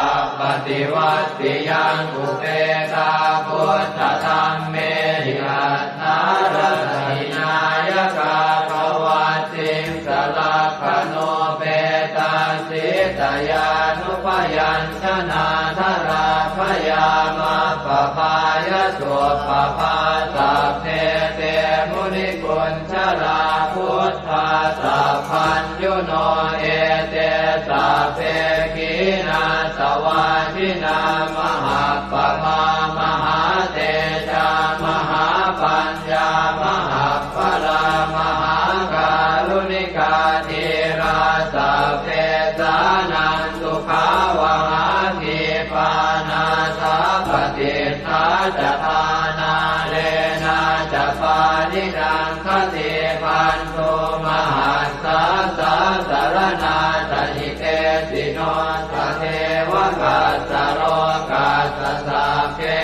appaṭivattiyaṃ upetā buddhadhammehi atthārasahīnāyakā pavatthiṃsa lakkhaṇūpetā sītyānubyañjanādharā bhayamappaphāya suppabhā sabbe te munikuñjarā buddhā sabbaññuno ete sabbe khīṇāsavā jinā mahappamā mahātejā mahāpaññā mahappalā mahākāruṇikā dhīrā sabbesānaṃ sukhāvahā khīpā nāthapaṭiṭṭhā ca ṭhānālena ca pāṇinaṃ khaṇi bandhū mahassā sāsaraṇā ca hitesino tatheva kassa lokassa sabbe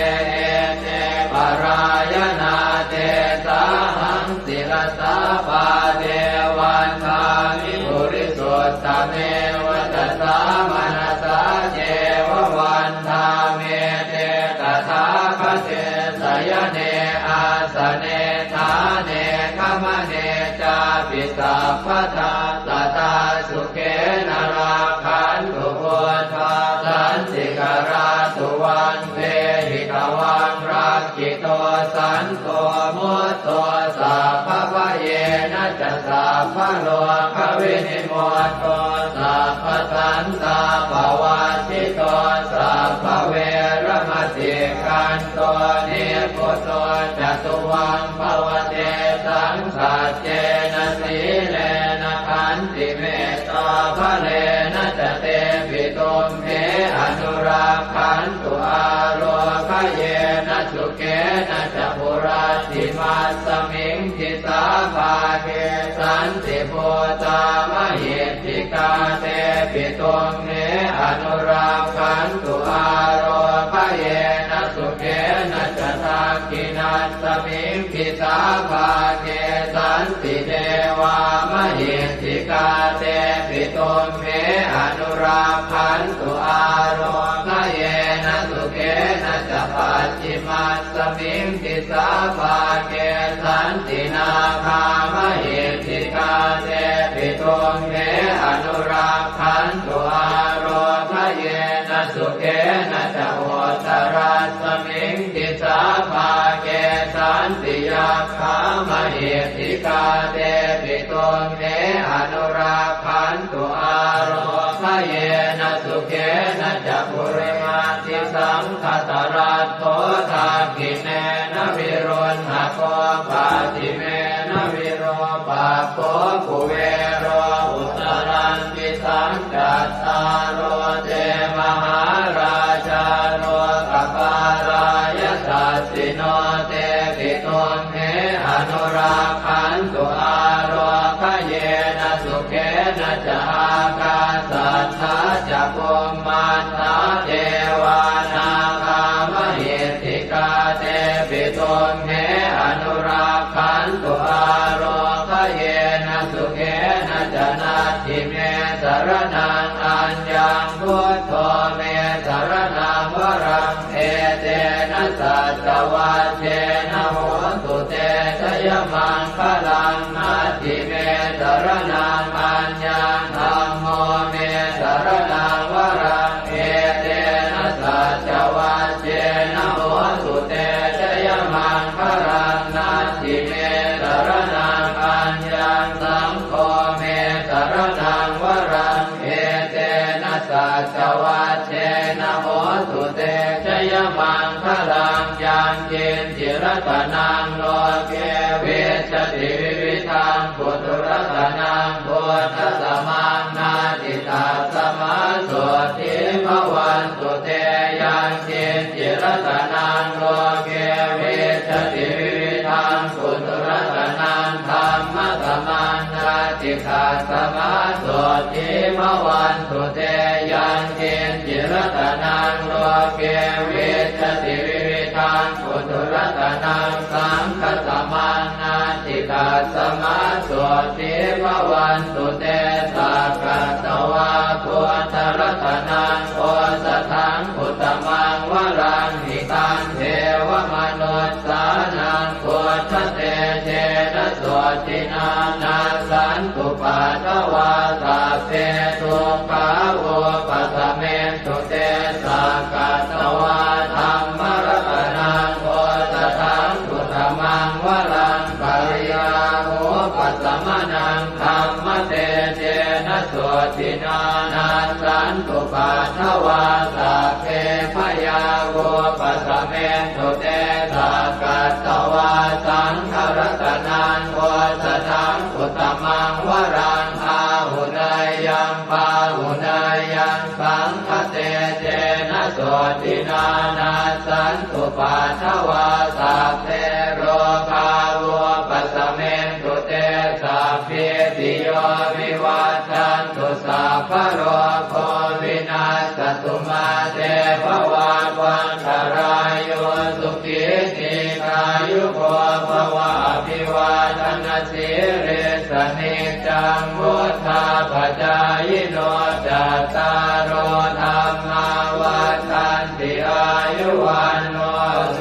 ete parāyanā tesāhaṃ sirasā pāde vandāmi purisuttame vacasā manasā ceva vandāmete tathāgate sayane āsane ṭhāne gamane cāpi sabbadā sadā sukhena rakkhantu buddhā santikarā tuvaṃ dehi tvaṃ rakkhito santo mutto sabbabhayena ca sabbarogavinimutto sabbasantāpavajjito sabbaveramatikkanto nibbuto ca tuvaṃ bhava tesaṃ saccena sīlena khantimettābalena ca tepi tumhe anurakkhantu ārogyena sukhena ca hurattimasmiṃ disābhāge santibhūtā mahiddhikā tepi tumhe anurakkhantu ārogyena sukhena ca dakkhiṇasmiṃ disābhāge santidevā mahiddhikā tepi tumhe anurakkhantu ārogyena sukhena ca pacchimasmiṃ disābhāge santi nāgā mahiddhikā tepi tumhe anurakkhantu ārogyena sukhena ca uttarasmiṃ disābhāge santi yakkhā mahiddhikā tepi tumhe anurakkhantu ārogyena yena sukhena ca purimaṃ disaṃ dhataraṭṭho dakkhiṇena viruḷhako pacchimena virūpakkho kuvero uttaraṃ disaṃ. Cattāro te mahārājā lokapālā yasassino tepi tumhe anurakkhantu ālokayena sukhena ca. Ākāsaṭṭhā ca bhummaṭṭhā devā nāgā mahiddhikā tepi tumhe anurakkhantu ālokayena sukhena ca. Natthi me saraṇaṃ aññaṃ, buddho me saraṇaṃ varaṃ, etena saccavajjena hotu te jayamaṅgalaṃ. Natthi me saraṇaṃ aññaṃ, dhammo me saraṇaṃ varaṃ, etena saccavajjena hotu te jayamaṅgalaṃ. Natthi me saraṇaṃ aññaṃ, saṅgho me saraṇaṃ varaṃ, etena saccavajjena hotu te jayamaṅgalaṃ. Yaṅkiñci ratanaṃ loke vijjati vividhaṃ puthu, ratanaṃ buddhasamaṃ natthi, tasmā sotthī bhavantu te. Yaṅkiñci ratanaṃ loke vijjati vividhaṃ puthu, ratanaṃ dhammasamaṃ natthi, tasmā sotthī bhavantu te. Yaṅkiñci ratanaṃ loke vijjati vividhaṃ puthu, ratanaṃ saṅghasamaṃ natthi, tasmā sotthī bhavantu te. Sakkatvā buddharatanaṃ osathaṃ uttamaṃ varaṃ, hitaṃ devamanussānaṃ buddhatejena sotthinā, nassantupaddavā sabbe dukkhā vūpasamentu te. Sakkatvā dhammaratanaṃ osathaṃ uttamaṃ varaṃ, pariḷāhūpasamanaṃ dhammatejena sotthinā, nassantupaddavā sabbe bhayā vūpasamentu te. Sakkatvā saṅgharatanaṃ osathaṃ uttamaṃ varaṃ, āhuneyyaṃ pāhuneyyaṃ saṅghatejena sotthinā, nassantupaddavā sabbe rogā vūpasamentu te. Sabbītiyo vivajjantu, sabbarogo vinassatu, mā te bhavatvantarāyo, sukhī dīghāyuko bhava. Abhivādanasīlissa niccaṃ vuḍḍhāpacāyino, cattāro dhammā vaḍḍhanti, āyu vaṇṇo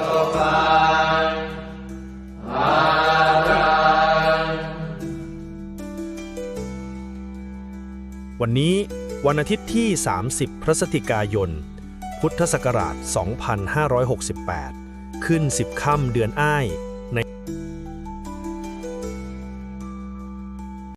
sukhaṃ balaṃ. วันนี้วันอาทิตย์ที่ สามสิบ พฤศจิกายน พุทธศักราช สองพันห้าร้อยหกสิบแปด ขึ้น สิบ ค่ำเดือนอ้าย ใน